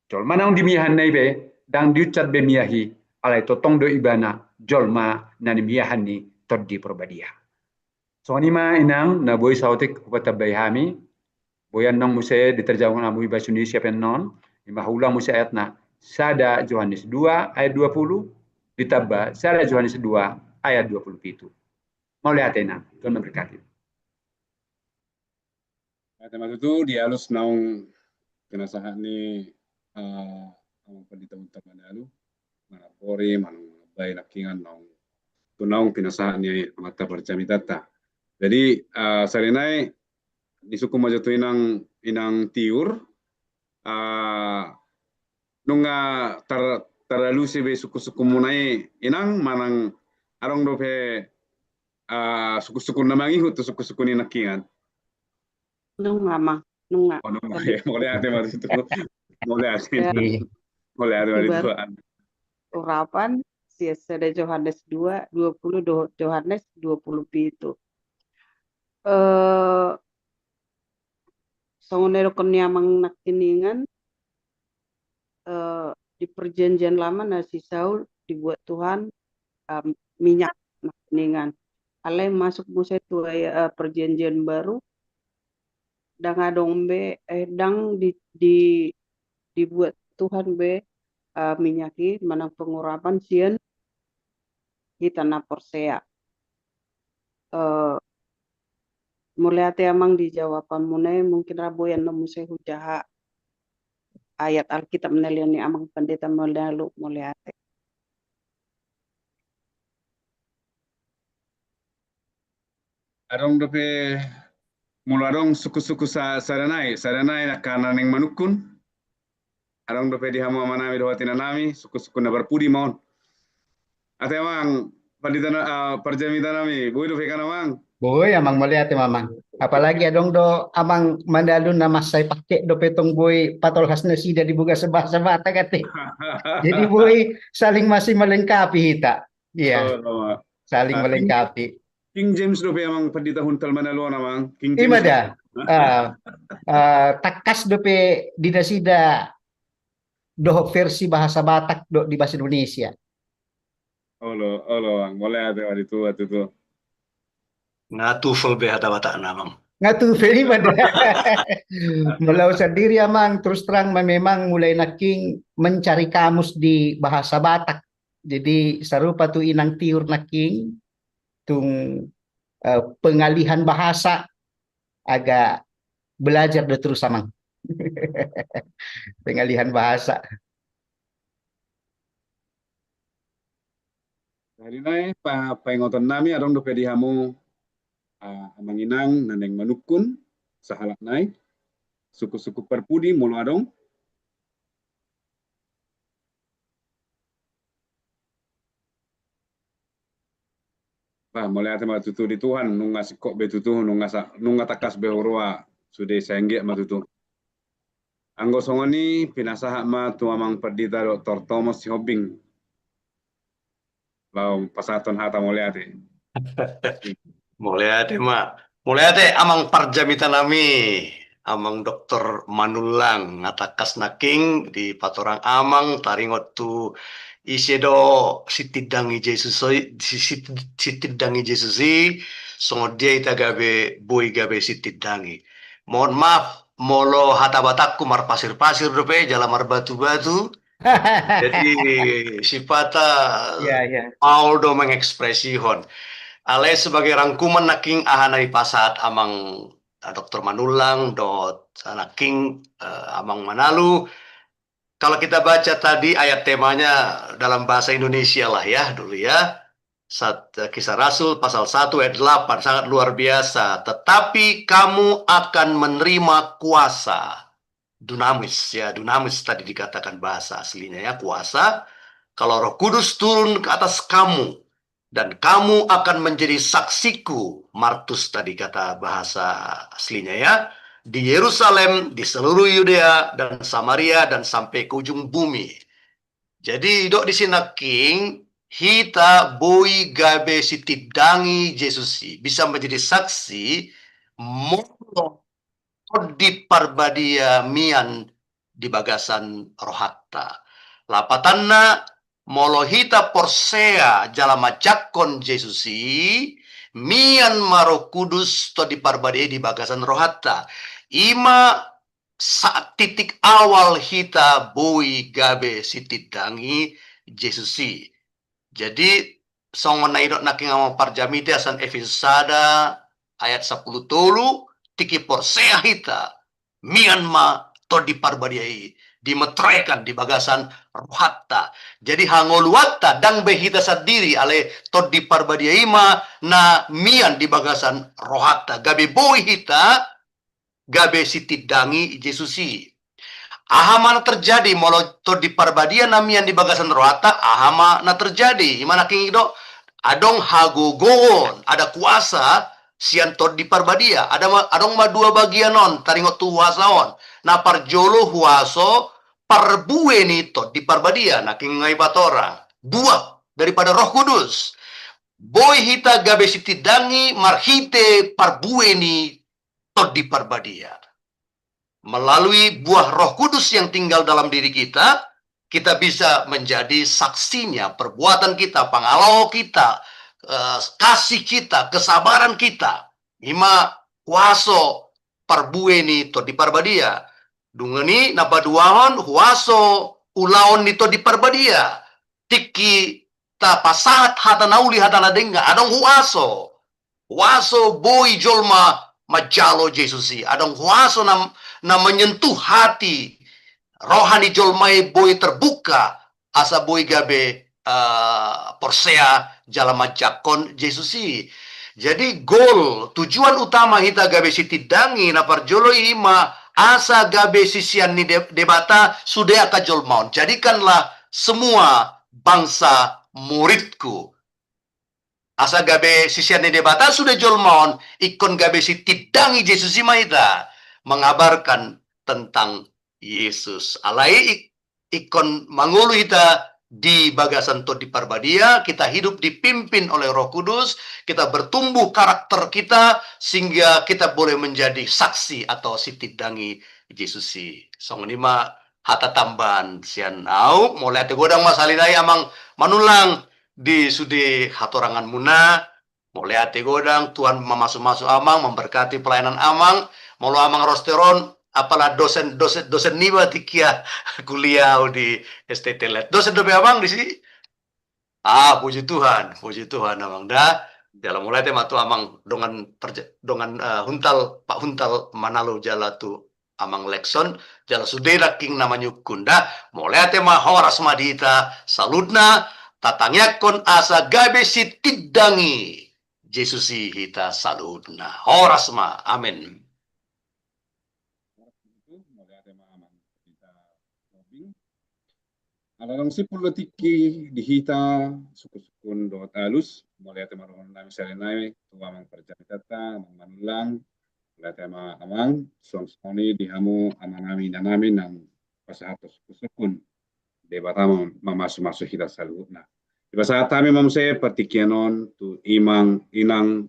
jolma naung dimiahanna i pe ndang diucap be miahi, alai tongtong do ibana jolma na nimiahan ni Tondi Parbadia. Songon i ma inang na boi saotik hupatambai hami, boi annon muse diterjemahon hamu i bahasa Indonesia pe annon, i ma huulang muse ayatna, sada Johannes dua ayat dua puluh, ditamba sada Johannes dua ayat dua puluh pitu. Mauliate inang, Tuhan memberkati. Ate ma tutu di alus naung pinasahat ni, eh, Amang Pandita Huta Manalu, manambori, manang manambai nangkingan naung, tu naung pinasahat ni Amanta parjamitanta. Jadi, eh, sari nai disungkun ma jo tu inang, inang Tiur, eh, nunga tar-, taralusi be sungkun-sungkunmuna i inang, manang adong dope, eh, sungkun-sungkun na mangihut tu sungkun-sungkun ni nangkingan? Nunga, Amang, nunga. Oh, nunga, ya. Mauliate ma tutu. Mauliate. Ya. Iya. Mauliate ma tutu. Urapan, sian sada Johannes dua, dua puluh, do-, Johannes dua puluh pitu. Eh, songon na didokkon ni Amang nangkiningan, eh, di perjanjian lama na si Saul dibuat Tuhan, em, minyak nangkiningan. Alai masuk muse tu, eh, perjanjian baru, ndang adong be, eh, ndang di, di, dibuat Tuhan be, eh, minyak i manang pengurapan sian hita na porsea. Eh, mauliate Amang di jawabanmuna i, mungkin ra boi annon muse hujaha ayat Alkitab na nilehon ni Amang Pandita Manalu, mauliate. Adong dope molo adong sungkun-sungkun sa-, sada nai, sada nai angka na naeng manungkun. Adong dope di hamu amanami dohot inanami, sungkun-sungkun na parpudi ma on. Ate Amang, pandita na, ah, parjamitanami, boi dope kan Amang? Boi Amang, mauliate ma Amang. Apalagi adong do Amang Manalu na mansai pake dope tong boi patolhas nasida di bagasan bahasa Batak ate. Jadi boi saling masih melengkapi hita. Iya. Oh, sama. Saling melengkapi. King James dope Amang Pandita Huta Manalu on Amang. King James. Ima da. Ah, ah, tangkas dope di nasida dohot versi bahasa Batak dohot di bahasa Indonesia. Olo, olo Amang. Mauliate ma tutu, tutu. Nga TOEFL be hata Batakna Amang. Nga TOEFL, ima da. Molo au sandiri Amang, terus terang ma memang mulai nangkin mencari kamus di bahasa Batak. Jadi sarupa tu inang Tiur nangkin, tung, eh, pengalihan bahasa, agak belajar do terus Amang. Pengalihan bahasa. Jadi nai pa-, paingoton nami adong dope di hamu, ah, Amang Inang na naeng manungkun sahalak nai, sungkun-sungkun parpudi molo adong. Bah, mauliate ma tutu di Tuhan, nunga singkop be tutu, nunga sa-, nunga tangkas be huroha, sude sai anggiat ma tutu. Anggo songon i pinasahat ma tu Amang Pandita Doktor Tomos Sihombing. Laho pasahathon hata mauliate. Mauliate ma. Mauliate Amang parjamitanami, Amang Doktor Manullang, nga tangkas nangkin dipatorang Amang taringot tu ise do sitindangi Jesus i, si-, si-, sitindangi Jesus i, songon dia hita gabe, boi gabe sitindangi. Mohon maaf, molo hata Batakku marpasir-pasir dope, jala marbatu-batu, jadi sipata, iya, iya, maol do mengekspresihon. Alai sebagai rangkuman nangkin aha na dipasahat Amang, ah, Doktor Manullang dohot, ah, nangkin, eh, Amang Manalu. Kalau kita baca tadi ayat temanya dalam bahasa Indonesia lah ya dulu ya. Sat-, eh, Kisah Rasul pasal satu ayat delapan, sangat luar biasa. "Tetapi kamu akan menerima kuasa." Dunamis, ya, dunamis tadi dikatakan bahasa aslinya, ya, kuasa. "Kalau Roh Kudus turun ke atas kamu, dan kamu akan menjadi saksiku," martus tadi kata bahasa aslinya, ya, di Yerusalem, di seluruh Yudea dan Samaria, dan sampai ke ujung bumi. Jadi, didok disi nangkin, hita boi gabe sitindangi Jesus i, bisa menjadi saksi, molo Tondi Parbadia mian di bagasan rohanta. Lapatanna, molo hita porsea jala manjangkon Jesus i, mian ma Roh Kudus, Tondi Parbadia i di bagasan rohanta. I ma saat titik awal hita boi gabe sitindangi Jesus i. Jadi, songon na nidok nangkin amang parjamita sian Efesus sada ayat sampulu tolu, tingki porsea hita, mian ma Tondi Parbadia i dimeteraikan di bagasan rohanta. Jadi, hangoluanta ndang be hita sandiri, alai Tondi Parbadia i ma na mian di bagasan rohanta. Gabe boi hita gabe sitindangi Jesus i. Aha ma na terjadi molo Tondi Parbadia na mian di bagasan rohanta, aha ma na terjadi? I ma nangkin didok, adong hagogoon, ada kuasa sian Tondi Parbadia. Ada ma, adong ma dua bagian on, taringot tu huaso on. Na parjolo huaso parbue ni Tondi Parbadia, nangkin nga i patorang. Buah daripada Roh Kudus. Boi hita gabe sitindangi marhite parbue ni Tondi Parbadia. Melalui buah Roh Kudus yang tinggal dalam diri kita, kita bisa menjadi saksinya, perbuatan kita, pangalaho kita, eh, kasih kita, kesabaran kita. I ma huaso parbue ni Tondi Parbadia. Dung i na paduahon huaso ulaon ni Tondi Parbadia. Tingki tapasahat hata na uli, hata na denggan, adong huaso. Huaso boi jolma manjalo Jesus i. Adong huaso na, na menyentuh hati, roha ni jolma i boi terbuka, asa boi gabe, eh, porsea jala manjangkon Jesus i. Jadi goal, tujuan utama hita gabe sitindangi na parjolo i ma asa gabe sisean ni De-, Debata sude angka jolma on. Jadikanlah semua bangsa muridku. Asa gabe sisean ni Debata sude jolma on, ingkon gabe sitindangi Jesus i ma hita, mengabarkan tentang Yesus. Alai i-, ingkon mangolu hita di bagasan Tondi Parbadia, kita hidup dipimpin oleh Roh Kudus, kita bertumbuh karakter kita, sehingga kita boleh menjadi saksi atau sitindangi Jesus i. Songon i ma hata tambahan sian au, mauliate godang ma sahali nai amang Manullang di sude hatoranganmuna, mauliate godang, Tuhan mamasumasu amang, memberkati pelayanan amang, molo amang roaster on, apala dosen, dosen, dosen niba tingki ia kuliah au di S T T L. Dosen dope amang disi? Ah, puji Tuhan, puji Tuhan amang da. Jala mauliate ma tu amang dongan perja-, dongan, eh, Huntal, Pak Huntal Manalu jala tu amang Lexon, jala sude nangkin na manyungkun da. Mauliate ma, horas ma di hita saluhutna, tatangiangkon asa gabe sitindangi Jesus i hita saluhutna. Horas ma, amen. Mauliate ma amang Pendeta Robing. Ala dong sipul do tingki di hita, sungkunsungkun dohot alus, mauliate ma dohonon nami sahali nai tu amang parjamitanta, amang Manullang, mauliate ma amang, suang songon i di hamu amanami inanami naung pasahat sungkunsungkun. Debata ma mamasumasu hita saluhutna. Dipasahat hami ma muse partingkian on tu imang, inang,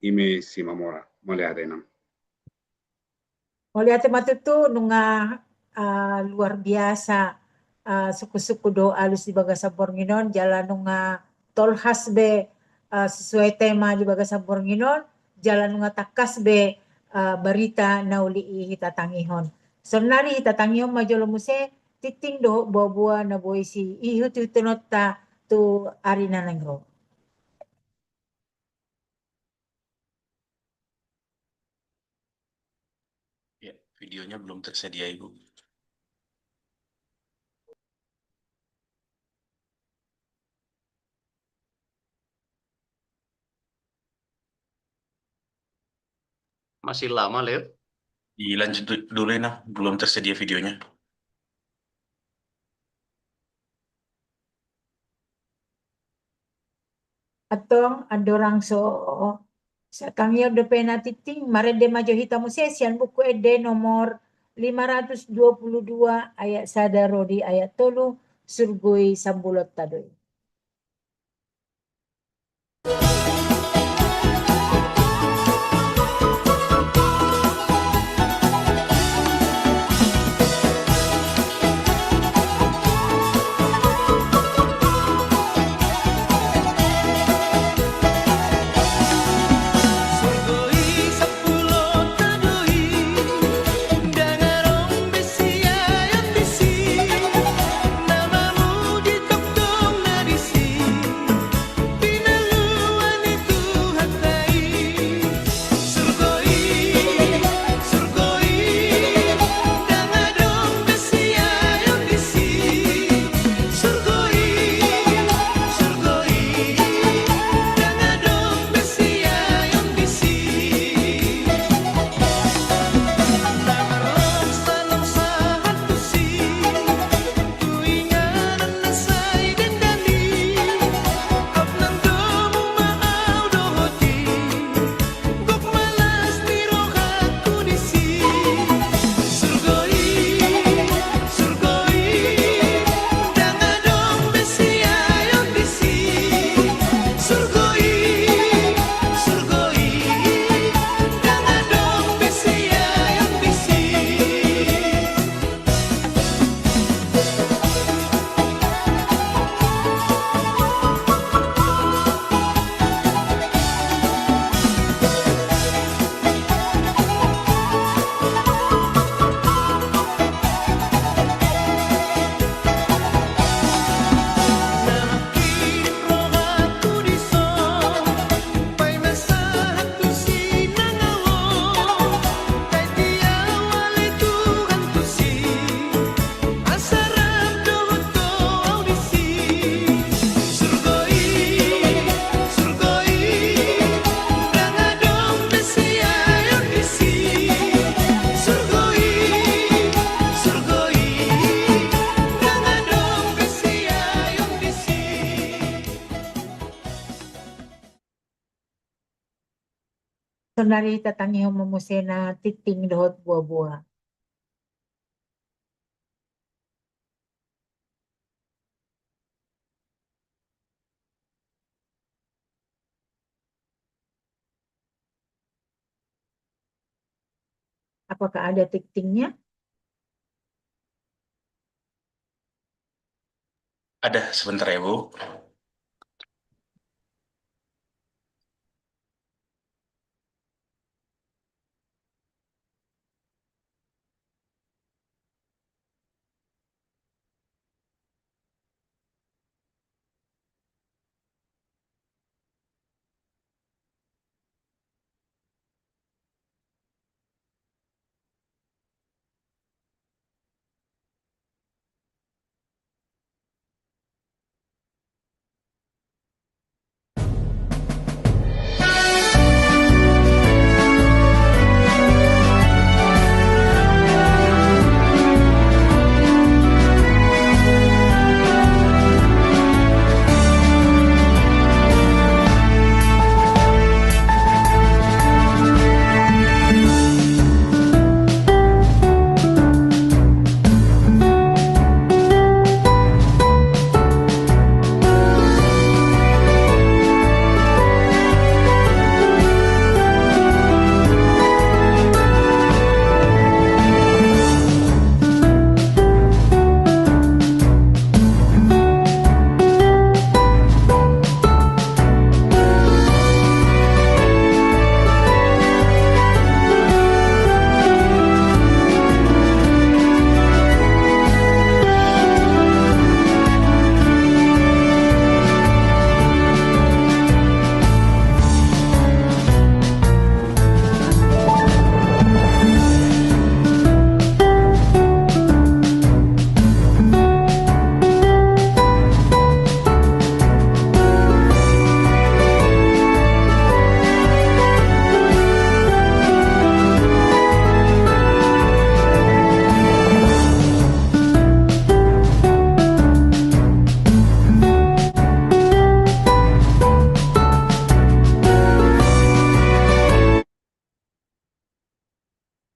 ime Simamora. Mauliate inang. Mauliate ma tutu nunga, ah, luar biasa, ah, sungkunsungkun dohot alus di bagasan borngin on, jala nunga tolhas be, ah, sesuai tema di bagasan borngin on, jala nunga tangkas be, ah, barita na uli i hita tangihon. Saonari hita tangihon ma jolo muse tintin dohot boaboa na boi siihuthononta tu ari na naeng ro. Ya, videonya belum tersedia, Ibu. Masih lama, Leo? Dilanjut du-, dulu, Inang. Belum tersedia videonya. Antong, andorang so Satangihon dope na tingting, marende ma jo hita muse sian Buku Ende nomor lima ratus dua puluh dua, ayat sada ro di ayat tolu, surgoi sambulotta do i. Saonari tatangihon ma muse na tingting dohot boa-boa. Apakah ada tingtingnya? Ada, sebentar ya, Bu.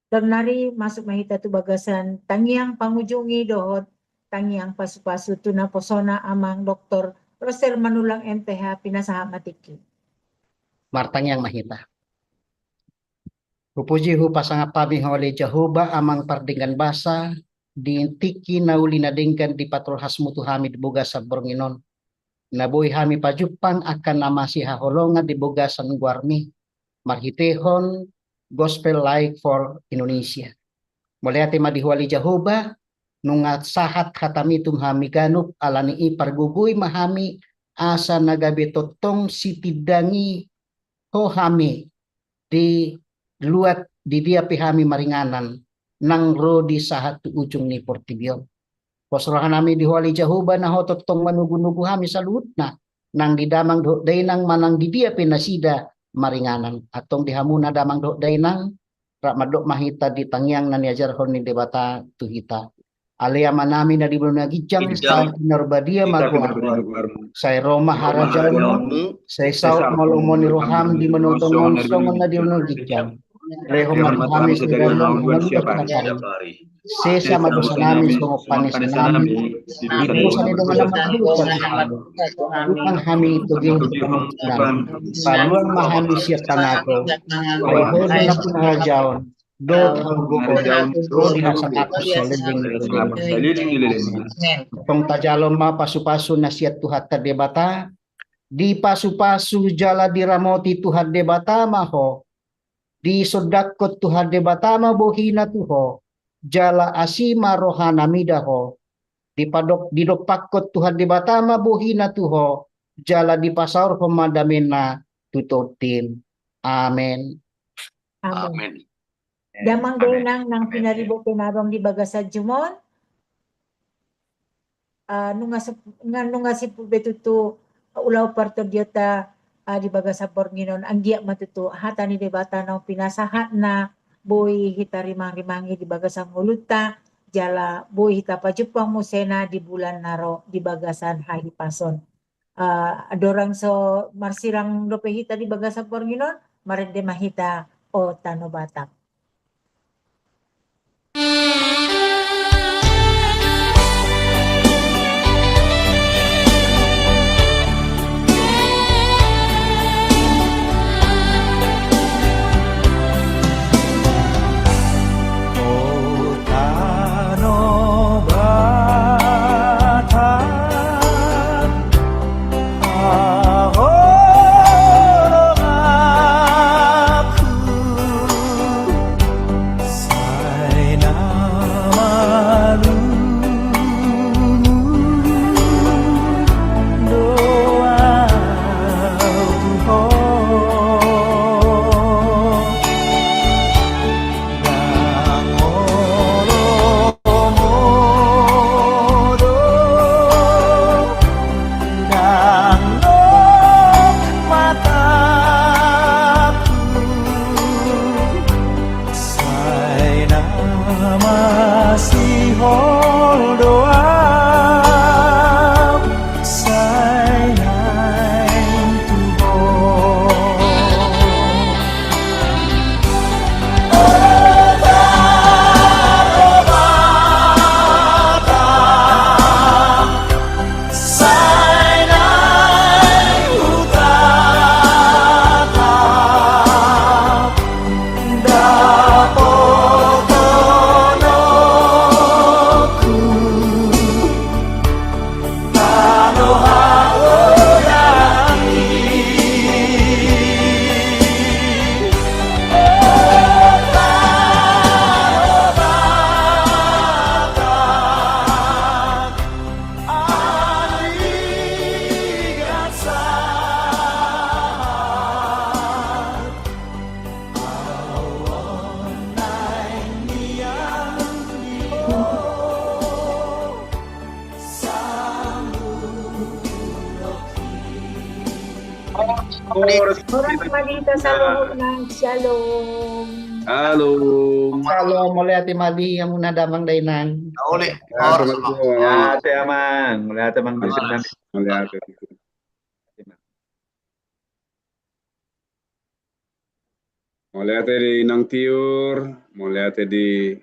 Saonari masuk ma hita tu bagasan tangiang pangujungi dohot tangiang pasupasu tu naposona Amang Doktor Rosel Manulang M T H, pinasahat ma tingki. Martangiang ma hita. Hupuji hupasangap hami Ho ale Jahowa Amang pardenggan basa, di tingki na uli na denggan dipatolhasmu tu hami di bagasan borngin on, na boi hami pajumpang angka na masihaholongan di bagasan goarmi, marhitehon Gospel Light for Indonesia. Mauliate ma di Ho ale Jahowa, nunga sahat hatami tu hami ganup, ala ni i pargogoi ma hami, asa na gabe tongtong sitindangi Ho hami di luat di dia pe hami maringanan, nang ro di sahat tu ujung ni portibi on. Pos rohanami di Ho ale Jahowa na Ho tongtong manogunogu hami saluhutna, nang di damang dohot dainang manang di dia pe nasida maringanan. Antong di hamuna damang dohot dainang, rap mandok ma hita di tangiang na niajarhon ni Debata tu hita. Ale Amanami na di banua na ginjang, sai pinarbadia ma goarmu. Sai ro ma harajaonmu, sai saut ma lomo ni roham di banua tonga on songon na di banua na ginjang. Lehon ma tu hami sadari on hangoluan siapari. Sesa ma dosanami songon panesanami di dosa ni dongan na mandosa tu hami. Unang hami togihon tu pangunjunan. Palua ma hami sian pangago. Ai Ho do nampuna harajaon dohot hagogoon dohot hasangapon saleleng ni lelengna. Antong tajalo ma pasupasu na sian Tuhanta Debata. Dipasupasu jala diramoti Tuhan Debata ma ho. Disondangkon Tuhan Debata ma bohina tu ho, jala asi ma rohana mida ho. Dipadok-, didompakkon Tuhan Debata ma bohina tu ho, jala dipasaorhon ma damena tu tondim. Amen. Amen. Damang dainang nang pinaribot pe na adong di bagasan jumon. Ah, nunga sip-, nunga, nunga simpul be tutu ulaon partondionta, ah, di bagasan borngin on, anggiat ma tutu hata ni Debata naung pinasahatna boi hita rimangrimangi di bagasan ngolunta, jala boi hita pajumpang musena di bulan na ro di bagasan hahipason. Ah, andorang so marsirang dope hita di bagasan borngin on, marende ma hita, O Tano Batak. Horas ma di hita saluhutna, shalom. Shalom. Shalom, mauliate ma di hamuna damang dainang. Mauliate. Mauliate amang, mauliate amang. Mauliate. Mauliate di Inang Tiur, mauliate di